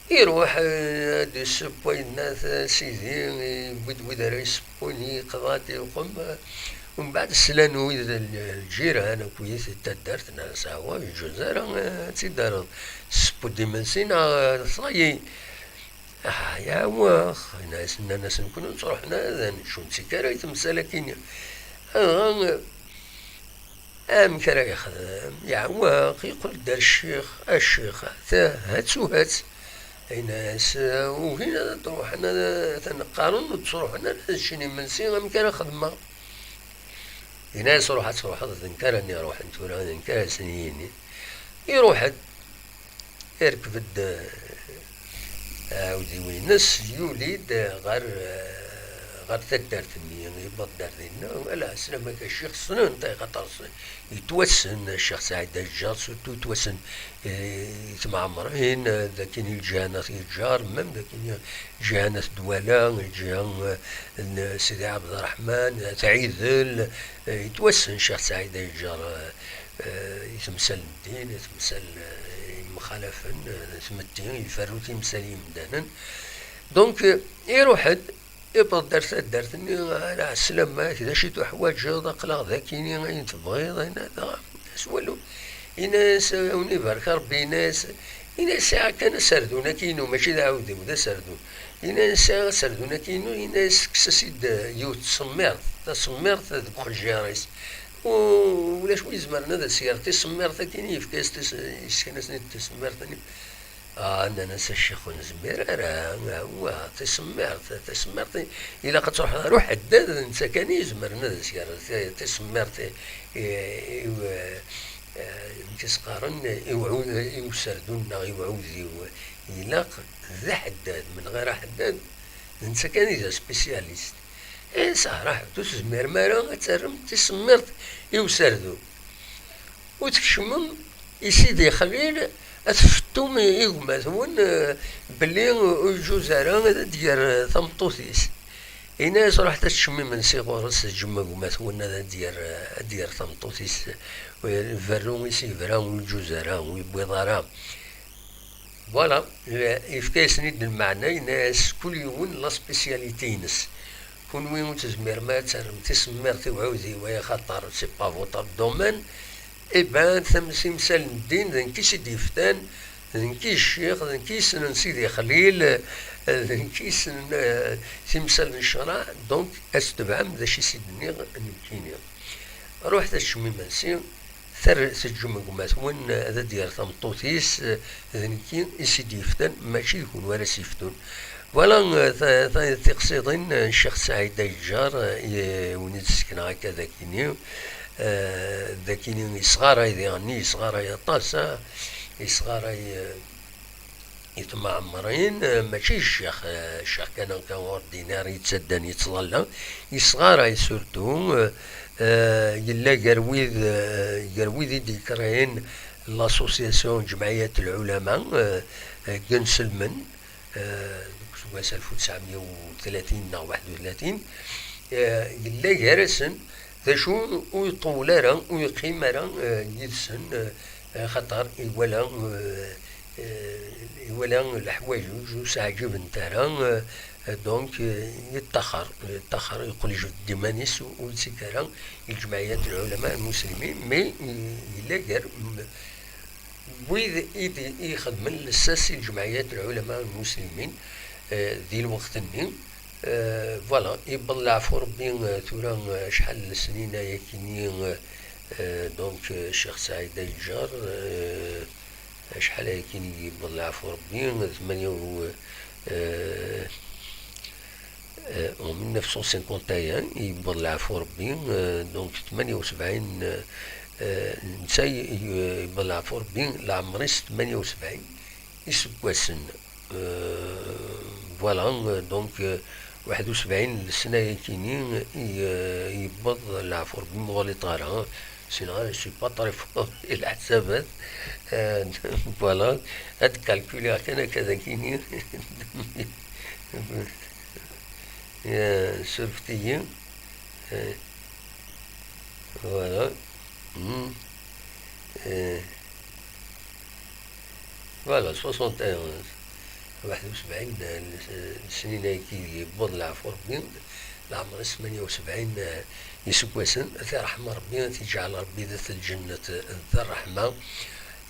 Iruḥ, eh, ad d-iseww, yenna-t: "A Sidi, yewwi-d wid ara yessewwen, yeqḍa-d, iqum." Umbeɛd slan wid n lǧiran akkit taddart, nnan-as: "Awa, ur yeǧǧuz ara, eh, ad tt-id-terreḍ. Tesseww-d imensi neɣ, eh, tɣelli?" "Ah, yeɛweq." Nnan-as, nnan-asen: "Nekkni ur nettruḥ ara, ad nečč, ur nettekk ara i temsal-akini." Dɣa, amek ara yexdem? Yeɛweq, yeqqel-d ar ccix: "A ccix, ha-tt-u ha-tt." Ini-as: "Ugin ad d-ruḥen, ad, atan qqaren ur d-ttruḥen ara ad ččen imensi, amek ara xedmeɣ?" Ini-as: "Ruḥ ad truḥeḍ, d nekk ara n-iruḥen tura, d nekk ara sen-yinin." Iruḥ-d, irkeb-d, eh, aɛudiw-ines, yuli-d ɣer, eh, ɣer taddart-nni, yewweḍ-d ar dinna, ala, slam akka ccix, ssnen-t, axaṭer s-, yettwassen, Ccix Saɛid Ayeǧǧar, surtout yettwassen, eh, i Tmeɛmrin, eh, d akin i lǧiha n At Yeǧǧar, même d akin i lǧiha n At Dwala, lǧiha, eh, n Sidi Ɛebderreḥman, At Ɛidel, eh, yettwassen Ccix Saɛid Ayeǧǧar, eh, eh, i temsal n ddin, i temsal, eh, yemxalafen, eh, tmetti, iferru timsal i yimdanen. Donc, eh, iruḥ-d, iwweḍ-d ar taddart-nni: "Ala, ɛeslama-k, d acu i tuḥwaǧeḍ? Aql-aɣ d akini, ayen tebɣiḍ, ayen, dɣa s walu." Ini-as: "Ad wen-ibarek Rebbi." Ini-as, ini-as: "Sɛiɣ kan aserdun-agi-inu, mačči d aɛudiw, d aserdun." Ini-as: "Sɛiɣ aserdun-agi-inu." Ini-as: "Kkes-as-id yiwet tsemmirt, tasemmirt deg uxejjar-is. U-, ulac wi izemren ad as-yerr tisemmirt-agi-nni." Yefka-as tis-, yessken-asen-id tisemmirt-nni. Ah, nnan-as: "A ccix, ur nezmir ara, awa, tisemmirt, tisemmirt, ilaq ad truḥ ɣer uḥeddad, d netta kan i izemren ad as-yerr ti-, tisemmirt i, i, i, eh, amek i s-qqaren, i uɛu-, i userdun neɣ i uɛudiw. Ilaq d aḥeddad, menɣir aḥeddad, d netta kan i d aspécialiste." "Eh, sahraḥ, ur tezmirem ara ad terrem tisemmirt i userdun. U tkecmem i Sidi Xlil, ad tfettum i gma-twen, eh, belli ur yeǧǧuz ara ad d-yerr tameṭṭut-is." Ini-as: "Ruḥet ad teččem imensi ɣur-s, teǧǧem gma-twen ad d-yerr, ad d-yerr tameṭṭut-is, eh, berru i s-yebra, ur yeǧǧuz ara, ur yewwiḍ ara." Voilà, eh, yefka-yasen-id lmeɛna, yenna-as: "Kul yiwen la spécialité-ines. Kunwi ur tezmirem ara ad terrem tisemmirt i uɛudiw, ay axaṭer c'est pas votre domaine." Eh ben, tam-, timsal n ddin, d nekk i s-id-yeftan, d nekk i d ccix, d nekk i yessnen Sidi Xlil, eh, d nekk i yessnen, eh, timsal n ccṛeɛ, donc ad tebɛem d acu i s-id-nniɣ nekkini. Ruḥet ad teččem imensi, ter-, teǧǧem gma-twen, eh, ad d-yerr tameṭṭut-is, eh, d nekki i s-id-yeftan, mačči d kunwi ara s-yeftun. Voilà, eh, ta-, ta-, tiqsiḍin, eh, n Ccix Saɛid Ayeǧǧar, eh, i wen-id-sekneɣ akka d akini. Eh, d akini yesɣaray diɣenni, yesɣaray aṭas, ah, yesɣaray, eh, i tmeɛmrin, eh, mačči d ccix, eh, ccix kan akka ordinaire yettaddan yettḍalla, yesɣaray surtout, eh, eh, yella gar wid, eh, gar wid i d-yekreen l'association Ǧemɛiyat Lɛulama, eh, eh, n Iselmen, eh, deg useggas alef u tesɛemya u tlatin neɣ waḥed u tlatin. Eh, yella gar-asen, d acu, ur iṭewwel ara, ur yeqqim ara, eh, yid-sen, eh, axaṭer iwala, eh, eh, iwala leḥwayeǧ ur s-ɛǧibent ara, eh, donc, eh, yeṭṭaxer, yeṭṭaxer, yeqqel yejbed-d iman-is, ur, ur yettak ara i lǧemɛiyat lɛulama lmuslimin, mais, eh, yella gar, mm, wid i d, i ixedmen lsas i lǧemɛiyat lɛulama lmuslimin, eh, di lweqt-nni. Eh, voilà, yewweḍ leɛfu Rebbi, eh, tura, eh, acḥal n lesnin ayakini, eh, eh, donc, eh, Ccix Saɛid Aǧǧar, eh, acḥal ayakini yewweḍ leɛfu Rebbi, tmanya u, eh, eh, en mille neuf cent cinquante et un, yewweḍ leɛfu Rebbi, eh, donc tmanya u sebɛin, eh, eh, netta y-, y-, yewweḍ leɛfu Rebbi, leɛmer-is tmanya u sebɛin iseggasen. Euh, voilà, euh, donc, euh, waḥed u sebɛin n lesna yakini i, euh, yewweḍ leɛfu Rebbi, ma ɣliṭeɣ ara, sinon je suis pas très fort i leḥsabat. Euh, voilà, ad calculiɣ kan akka d akini. Euh, surfet-iyi. Euh, voilà. Hmm. Euh, Voilà, soixante et onze. Waḥed u sebɛin n, n snin ayagi yewweḍ leɛfu Rebbi, leɛmer-is tmanya u sebɛin iseggasen, ad t-iṛḥem Rebbi, ad t-iǧɛel Rebbi d at lǧennet d ṛṛeḥma.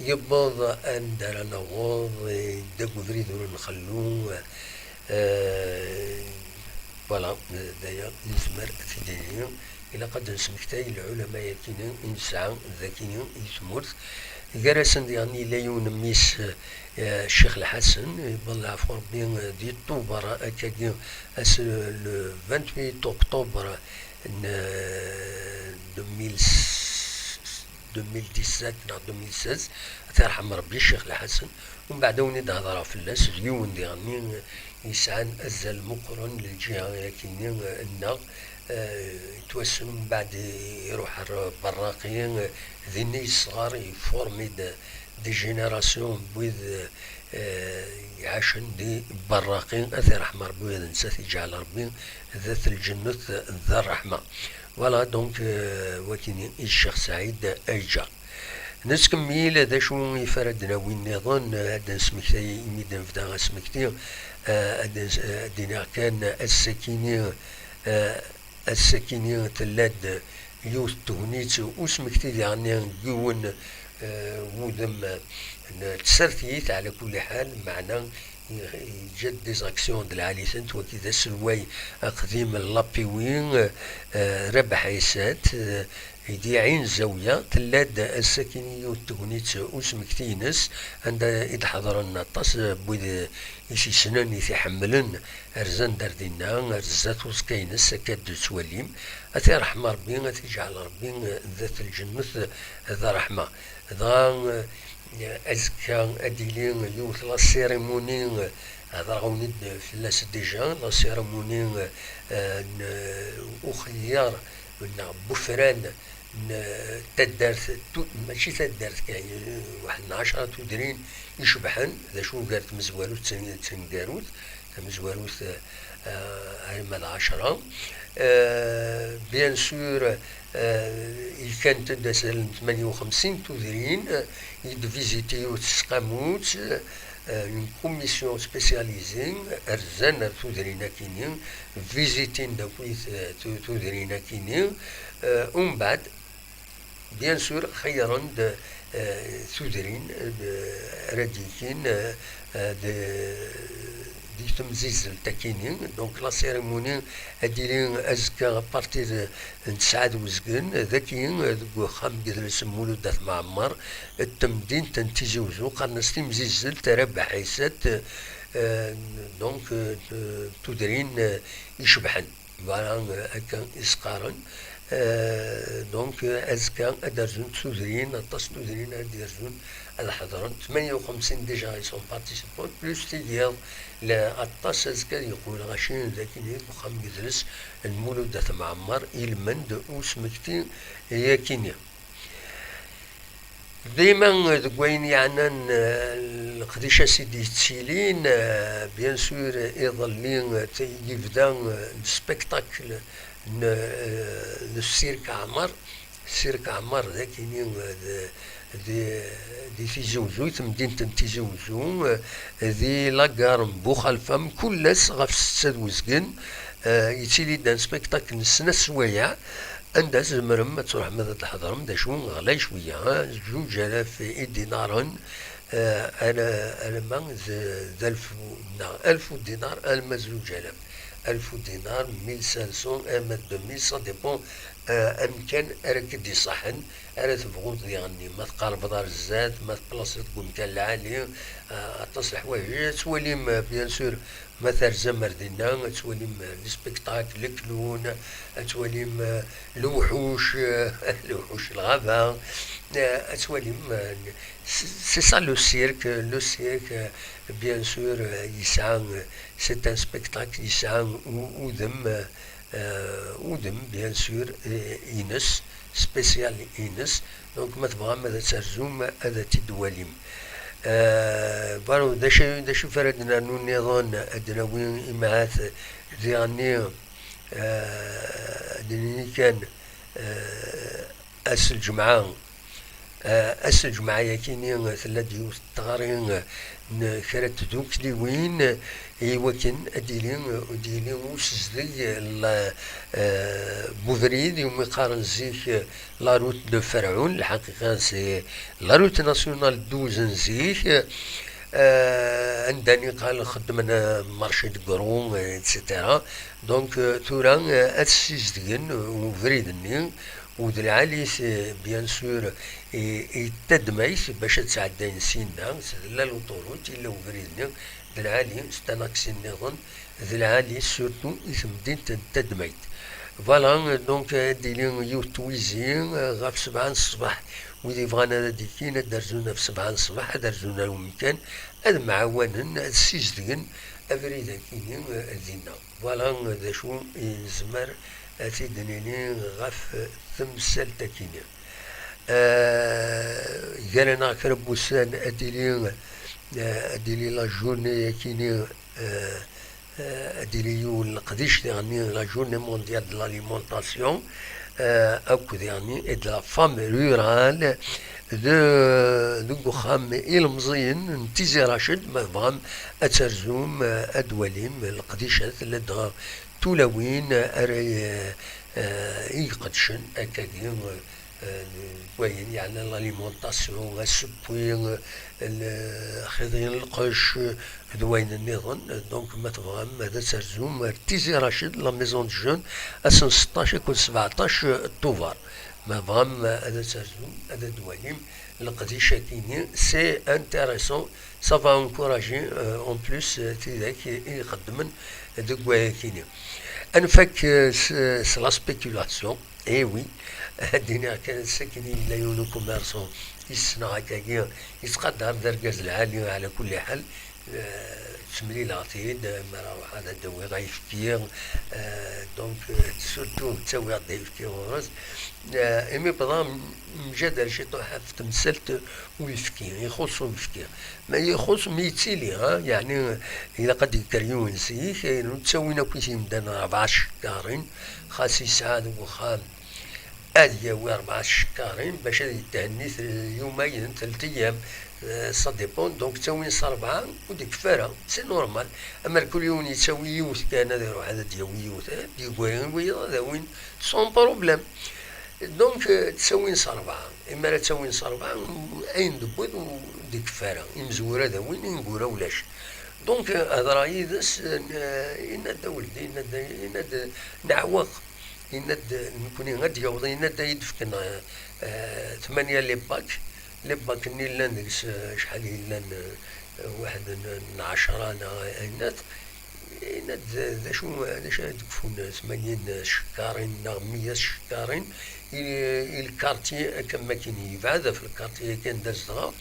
Yewweḍ anda ara naweḍ, yedda deg ubrid ur nxellu, eh, voilà, d aya nezmer ad t-id-nini. Ilaq ad d-nesmektay lɛulama-yakini i nesɛa dagi i tmurt. Gar-asen diɣen yella yiwen n mmi-s, eh, Ccix Lḥasen, yewweḍ leɛfu Rebbi, eh, di Tubeṛ, akkagi, ass le vingt-huit octobre n, eh, deux mille, deux mille dix-sept neɣ deux mille seize, ad t-iṛḥem Rebbi Ccix Lḥasen. Umbeɛd ad wen-id-hedṛeɣ fell-as, d yiwen diɣen yesɛan azal meqqren n lǧiha-yakini-nneɣ, eh, yettwassen, umbeɛd iruḥ ar Berraqi, eh, dinna yesɣer, yefurmi-d des générations n wid, eh, iɛacen di Berraqi, ad t-iṛḥem Rebbi, ad netta t-iǧɛel Rebbi d at lǧennet d ṛṛeḥma. Voilà, donc, euh, wakini i Ccix Saɛid Aǧǧar. Nettkemmil, d acu i f ara d-nawi nniḍen, ad d-nesmektay imi d-nebda asmekti, euh, ad d-, ad d-iniɣ kan ass-akini, euh, ass-akini tella-d yiwet n tegnit usmekti diɣen n yiwen, euh, wudem n tsertit, ɛla kulli ḥal, meɛna yeǧǧa-d des actions d lɛali-tent, wagi d aselway aqdim n l'APW, eh, Rabeḥ Ɛisat, eh, di Ɛin Zawiya, tella-d ass-akini yiwet n tegnit usmekti-ines, anda i d-ḥeḍren aṭas n wid i s-yessnen, i t-iḥemmlen, rzan-d ar dinna, ar zdat uẓekka-ines, akka d-tettwalim. Ad t-iṛḥem Ṛebbi, ad t-iǧɛel Ṛebbi d at lǧennet d ṛṛeḥma. Dɣa, eh, azekka ad d-tili yiwet la cérémonie, eh, hedreɣ-awen-d fell-as déjà, la cérémonie, eh, n, eh, uxeyyar neɣ n wefran n, eh, taddart, tu-, mačči taddart kan, eh, waḥed n ɛecra tudrin icebḥen, d acu gar tmezwarut d tn-, d tneggarut, tamezwarut, eh, eh, arma d ɛecra. Eh, bien sûr, eh, lkant-d azal n tmanya u xemsin tudrin, eh, i d-viziti yiwet n tseqqamut, eh, une commission spécialisée, rzan ar tudrin akini, vizitin-d akk, eh, tu-, tudrin akini, eh, umbeɛd, bien sûr, xeyyren-d, eh, tudrin, eh, ara d-yekin, eh, eh, de-, di temzizzelt akini. Donc, la cérémonie ad d-tili azekka à partir de, n tesɛa d uzgen, dagi, eh, deg uxxam n yidles n Mulud At Mɛemmer, d temdint n Tizi Uzzu, qqaren-as timzizzelt Rabeḥ Ɛisat, eh, donc, eh, tudrin, eh, icebḥen. Voilà, euh, akka i s-qqaren. Euh, donc, euh, azekka ad d-rzun tudrin, aṭas n tudrin ad d-rzun, ad ḥeḍren. Tmanya u xemsin déjà i sont participants, plus tigiḍ, la, aṭas azekka ad yeqqel ɣaci d akini deg uxxam n yidles n Mulud At Mɛemmer, ilmend usmekti yakini. Dima deg wayen yeɛnan, eh, leqdic-as i d-yettilin, eh, bien sûr, iḍelli, eh, t-, yebda, eh, spectacle, n, eh, n Sirk Ɛmer. Sirk Ɛmer d akini, eh, d, d, di Tizi Uzzu, i temdint n Tizi Uzzu, eh, di la gare n Buxalfa, mkul ass ɣef ssetta d uzgen, eh, yettili-d un spectacle n snat swayeɛ, anda tzemrem ad truḥem ad tḥedrem, d acu ɣlay cwiya, eh, zuǧ alaf idinaren, eh, ala-, alamma d, d alef u-, neɣ alef u dinar, alma zuǧ alaf. Alef u dinar, mille cinq cents, alma d deux mille, ça dépend, eh, amkan ara k-id-iṣaḥen, ara tebɣuḍ diɣenni. Ma tqerrbeḍ ar zdat, ma tplaṣiḍ deg umkan lɛali, eh, aṭas leḥwayeǧ. Ad twalim, eh, bien sûr, ma terzam ar dinna, ad twalim, eh, les spectacles, leklun, ad twalim, eh, lewḥuc, eh, lewḥuc n lɣaba, eh, ad twalim, eh, c'est, c'est ça le cirque, le cirque, euh, bien sûr, euh, yesɛa, euh, c'est un spectacle, yesɛa u-, udem, euh, euh, udem, bien sûr, euh, ines, spécial ines. Donc, ma tebɣam ad terzum, ad t-id-twalim. Euh, voilà, d acu, d acu ara d-nernu nniḍen, ad d-nawi imɛat diɣenni, euh, ad d-nini kan, euh, ass n lǧemɛa, Eh, ass n lǧemɛa-yakini tella-d yiwet n tɣari n kra n tdukliwin i wakken ad d-yili, ad d-yili usezdeg n la, eh, n ubrid, iwumi qqaren zik la route de Ferɛun, lḥaqiqa c'est la route nationale douze n zik, eh, anda niqal xeddmen, eh, marché de gros, eh, et cetera. Donc, eh, tura, eh, ad ssizdgen ubrid-nni, u d lɛali-s, eh, bien sûr, i, i tadmayt bac ad sɛeddayen sinna, s-, la l'autoroute, illa ubrid-nni, d lɛali, s tanaksi nniḍen, d lɛali, surtout i temdint n tadmayt. Voilà, donc, ad d-tili yiwet n twizi, eh, ɣef sebɛa n ṣṣbeḥ, wid yebɣan ad d-ikkin, ad d-rzun ɣef sebɛa n ṣṣbeḥ, ad rzun ar umkan, ad mɛawanen, ad ssizdgen abrid akini, eh, dinna. Voilà d acu i nezmer ad t-id-nini ɣef temsalt-akini. Eh, gar-aneɣ kra n wussan ad d-tili, eh, ad d-tili la journée-akini, eh, eh, ad d-tili yiwen leqdic diɣenni, la journée mondiale de l'alimentation, eh, akk diɣenni et de la femme rurale, de, deg uxxam ilemẓiyen n Tizi Racid, ma tebɣam ad terzum, eh, ad twalim leqdicat, ladɣa tulawin ara, eh, eh, i iqedcen akkagi, eh, deg wayen yeɛnan l'alimentation, asewwi, eh, lxiḍi n lqecc, eh, d wayen nniḍen. Donc, ma tebɣam ad terzum ar Tizi Racid, la maison de jeunes, ass n seṭṭac akked sebeɛṭac Tubeṛ. Ma tebɣam ad terzum, ad d-twalim leqdic-akini, c'est intéressant, ça va encourager, euh, en plus, euh, tidak i ixeddmen deg wayakini. Ad nfak, euh, s, s la spéculation, eh oui, ad d-iniɣ kan, sakin yella yiwen ukummerṣu i ssneɣ akkagi, yettqadar d argaz lɛali ɛla kulli ḥal, eh, ttemlileɣ-t-id, eh, mi ara ruḥeɣ ad d-awiɣ ayefki, eh, donc, eh, surtout ttawiɣ-d ayefki ɣur-s. Eh, imi bḍa mjader ciṭuḥ ɣef temsalt uyefki, ixuṣṣ uyefki. Ma ixuṣṣ mi yettili, ha, yeɛni ilaq ad d-yekker yiwen zik, ayen ur ttawin akk i t-yemdan rebɛa tcekkarin, xas yesɛa deg uxxam ad yawi rebɛa tcekkarin bac ad yethenni t-, yumayen, telt ayyam, eh, ça dépend, donc ttawin s rebɛa ur d-ikeffi ara, c'est normal. Amer kul yiwen yettawi yiwet kan, ad iruḥ ad d-yawi yiwet, eh, ad d-yegri wiyaḍ ad awin sans problème. Donc, eh, ttawin s rebɛa. Imi ara ttawin s rebɛa, ayen d-wwiḍ ur d-ikeffi ara. Imezwura ad awin, ineggura ulac. Donc, eh, hedreɣ yid-s, eh, yenna-d a weldi, yenna-d, yenna-d, neɛweq. Yenna-d, nekkni ad d-yaweḍ, yenna-d ad yi-d-fken, eh, eh, tmanya les bacs. Les bacs-nni llan deg-s, eh, acḥal i llan, eh, waḥed n, n ɛecra neɣ ayen-at. Yenna-d d acu, d acu ara d-kfun tmanyin tcekkarin neɣ meyya tcekkarin i, i lkarti akka am wakken yebɛed ɣef lkarti-agi anda zedɣeɣ.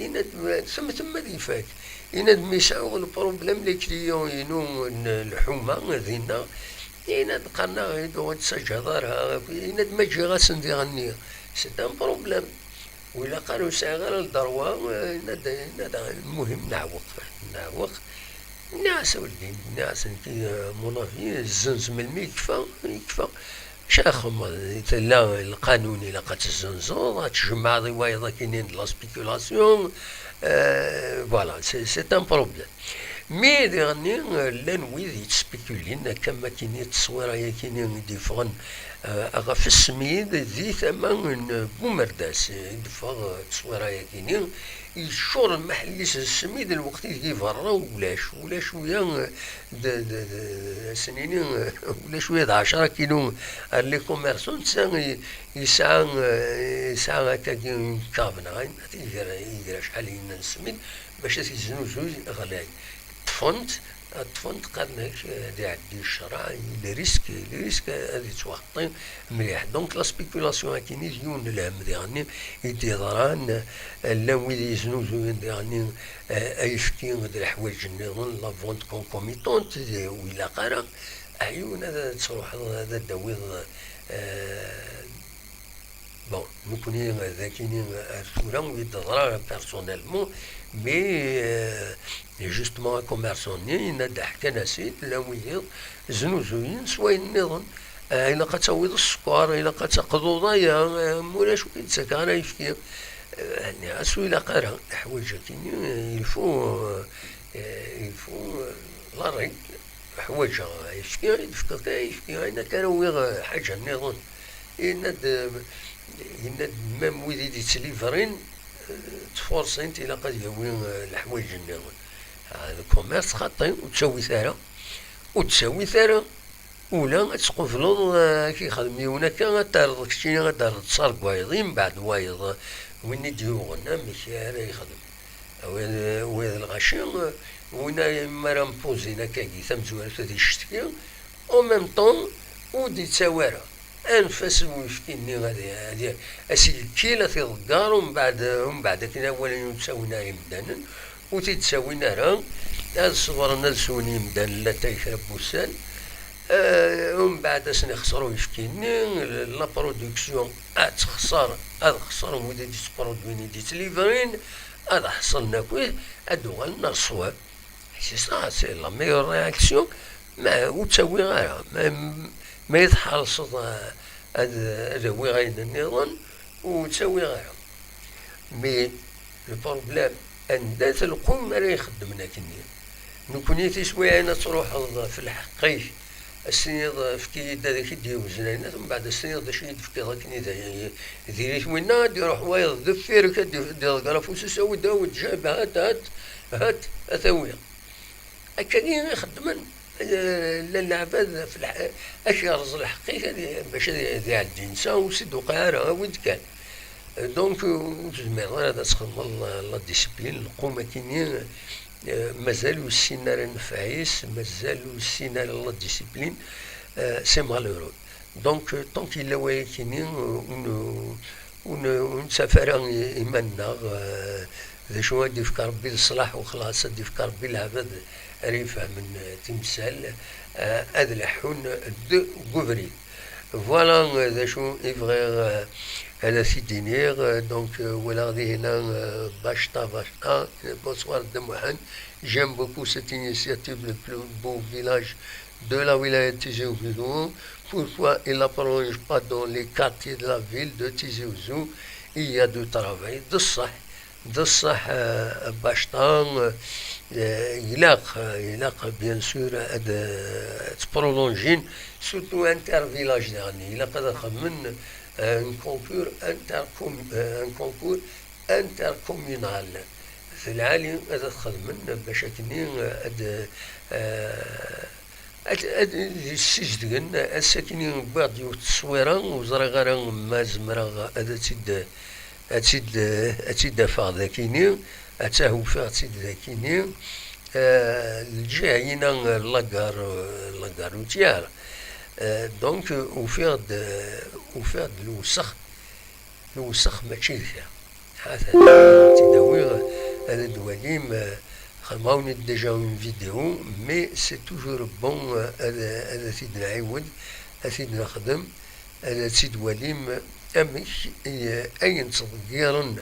Yenna-d, temm, temm ad ifak. Yenna-d, mi sɛuɣ lproblem les clients-inu n lḥuma dinna, yenna-d, qqaren-aɣ-id ur ttaǧǧaḍ ara. Yenna-d, ma ǧǧiɣ-asen diɣenni, c'est un problème. Ur ilaq ara, ur sɛiɣ ara lderwa, eh, yenna-d, yenna-d, lmuhim, neɛweq, neɛweq. Nniɣ-as a weldi, nniɣ-as nekki, euh, mon avis, zzenz melmi yekfa, yekfa. Maca axemmeḍ, tella lqanun ilaq ad tezzenzeḍ, ad tjemɛeḍ i wayeḍ akini d la spéculation, euh, voilà, c'est, c'est un problème. Mi diɣenni, euh, llan wid yettspikulin, akka am akini tteswira-yakini i d-yeffɣen, euh, ɣef ssmid di tama n Bumerdas, i d-teffeɣ, euh, tteswira-yakini, yeččur lmaḥell-is d ssmid, lweqt ideg i berra ulac, ulac wiya, d, d, d, ad s-nini, ulac wiya d ɛecra kilu ar les commerçants, netta i, yesɛa, yesɛa akkagi une cave neɣ ayen, iger, iger acḥal yinna n ssmid, bac ad t-yeznuzuy ɣlay. Ṭṭfen-t, ṭṭfen-t, qqaren-ak, eh, ad iɛeddi ccreɛ, le risque, le risque ad yettwaxeṭṭi mliḥ. Donc la spéculation akkin i d yiwen n lhemm diɣenni i d-yeḍran, eh, llan wid yeznuzuyen diɣenni, eh, ayefki d leḥwayeǧ nniḍen, la vente concomitante, d, ur ilaq ara, aɛyun ad, ad truḥeḍ ad d-tawiḍ, eh, Bon, nekkni d akini ar tura ur yi-d-teḍra personnellement, mais, euh, justement akummersu-nni yenna-d ḥkan-as-id, llan wiyiḍ znuzuyen s wayen nniḍen. Ah, ilaq ad tawiḍ sskeṛ, ilaq ad taqduḍ aya, ah, ma ulac ur yi-d-ttakeɣ ara ayefki. Ah, nniɣ-as ur ilaq ara, leḥwayeǧ akini, il faut, euh, il faut, euh, la règle. Ḥwaǧeɣ ayefki, ad d-fkeɣ kan ayefki, ayen akka ara awiɣ, eh, ḥaǧa nniḍen. Yenna-d, eh, yenna-d même wid i d-yettlivrin, eh, ttfurṣin-t, ilaq ad yawi, eh, leḥwayeǧ nniḍen. Ah, le commerce xaṭi, ur ttawit ara, ur ttawit ara, ula ad tqubleḍ, eh, ad k-yexdem yiwen akka, ad terreḍ keččini, ad terreḍ s argwayeḍ, mbeɛd wayeḍ, eh, win i d-yuɣen, amek ara yexdem? Wa d, wa d lɣaci, win ara mi ara mpuzin akkagi tamezwarut ad icetki, en même temps ur d-ittawi ara. Anef-as i uyefki-nni ad, ad, ad s-yekkil, ad t-iḍegger, umbeɛd, umbeɛd akken ad walin ur ttawin ara imdanen, ur t-id-ttawin ara, ad ṣebren ad swen yimdanen latay kra n wussan, eh, umbeɛd ad sen-ixṣer uyefki-nni, la production ad texṣer, ad xeṣren wid i d-yettprodwin, i d-yettlivrin, ad ḥeṣlen akkit, ad d-uɣalen ar ṣṣwab. C'est ça, c'est la meilleure réaction. Ma ur ttawiɣ ara, ma, ma i tḥerṣeḍ, eh, ad, ad awiɣ ayen nniḍen, ur ttawiɣ ara. Mais le problème, anda-t lqum ara ixeddmen akkenni? Nekkni tiswiɛin ad truḥeḍ f lḥeqq-ik, ad s-tiniḍ, efk-iyi-d ad ak-id-yewzen ayen, mbeɛd ad s-tiniḍ d acu i yi-d-tefkiḍ akken i d, diri-t winna, ad d-iruḥ wayeḍ deffir-k, ad d-, ad d-iḍegger afus-is, awi-d, awi-d, jab, hat, hat, hat, ad t-awiɣ. Akkagi i xeddmen, eh, llan leɛbad f lḥ-, ad k-yerreẓ lḥeqq-ik, ad i-, bac ad i-, ad iɛeddi netta, ur s-d-tuqiɛ ara, awi-d kan. Donc, ur tezmireḍ ara ad txedmeḍ la, la discipline, lqum akkenni, eh, mazal ur yessin ara nnfeɛ-is, mazal ur yessin ara la discipline, eh, c'est malheureux. Donc, euh, tant qu'il yella wayakini, euh, ur n-, ur n-, ur nettaf ara i-, iman-nneɣ, euh, d acu ad d-yefk Rebbi d ṣṣlaḥ u xlaṣ, ad d-yefk Rebbi leɛbad ara ifehmen, euh, timsal, euh, ad leḥḥun deg ubrid. Voilà, euh, d acu i bɣiɣ, euh, ad t-id-iniɣ. Euh, donc, euh, walaɣ dihina, euh, Bacta, Bacta, euh, bonsoir Dda Muḥend. J'aime beaucoup cette initiative, le plus beau village de la wilaya de Tizi Ouzou. Pourquoi il la prolonge pas dans les quartiers de la ville de Tizi Ouzou? Il y a du travail. D ṣṣeḥ, d ṣṣeḥ, euh, Bacta, euh, ilaq, euh, ilaq, bien sûr, ad, euh, ad prolonge, surtout inter village, يعني, ilaq ad xedmen, euh, un concours inter, euh, un concours intercommunal. D lɛali ad t-xedmen bac akkenni ad, eh, ad, ad ssizdgen. Ass-akkenni wwiɣ-d yiwet n tteswira, ur ẓriɣ ara ma zemreɣ ad tt-id, ad tt-id, ad tt-id-afeɣ d akkenni, attah ufiɣ-tt-id d akkenni. Eh, lǧiha-ina, la gare, la gare routière. Eh, donc, ufiɣ-d, ufiɣ-d lewsex. Lewsex mačči d kra. Ḥader, ad tt-id-awiɣ, ad d-twalim, eh, xedmeɣ-awen-id déjà une vidéo, mais c'est toujours bon, eh, ad, ad t-id-nɛiwed, ad t-id-nexdem, ad tt-id-twalim, eh, amek i, ayen ttḍeggiren,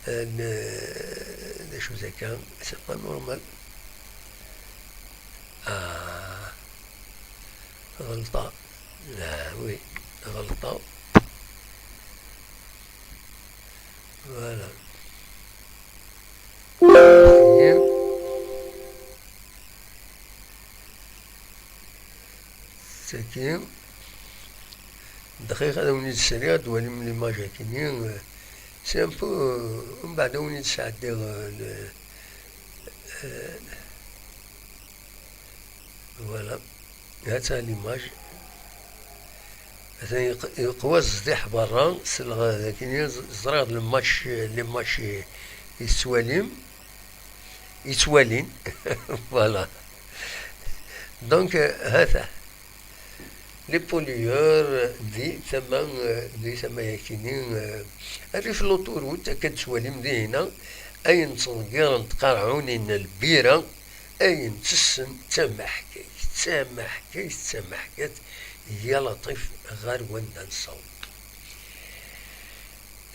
eh, n-, d acu d akka, c'est pas normal. Ah, ɣelṭa. Ah, oui, ɣelṭa. Voilà. Tagi. Tagi. Dqiqa, ad awen-id-sriɣ ad twalim l'image akkenni. C'est un peu, mbeɛd ad awen-id-sɛeddiɣ, euh, le, euh, voilà. Ha-tt-a l'image. Atan yeq-, yeqwa zdiḥ berra, selleɣ akkenni, ẓriɣ le match, les matchs yettwalim, yettwalin. Voilà. Donc, euh, ha-t-a. Les pollueurs di tama, di tama-yakini, eh, rrif l'autoroute, akka d-tettwalim dihina, ayen ttḍeggiren tqerɛunin n lbira, ayen tessen d tamaḥkayt, d tamaḥkayt, d tamaḥkayt, ya Laṭif, ɣer wanda nessaweḍ.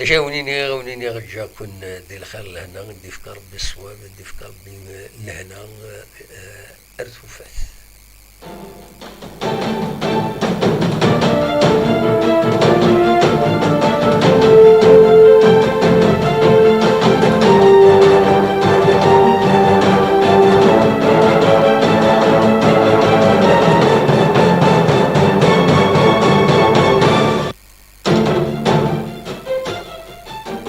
Acu i wen-iniɣ? Wen-iniɣ ǧǧaken di lxir lehna, ad d-ifk Rebbi ṣṣwab, ad d-ifk Rebbi lehna, eh, ar tufat.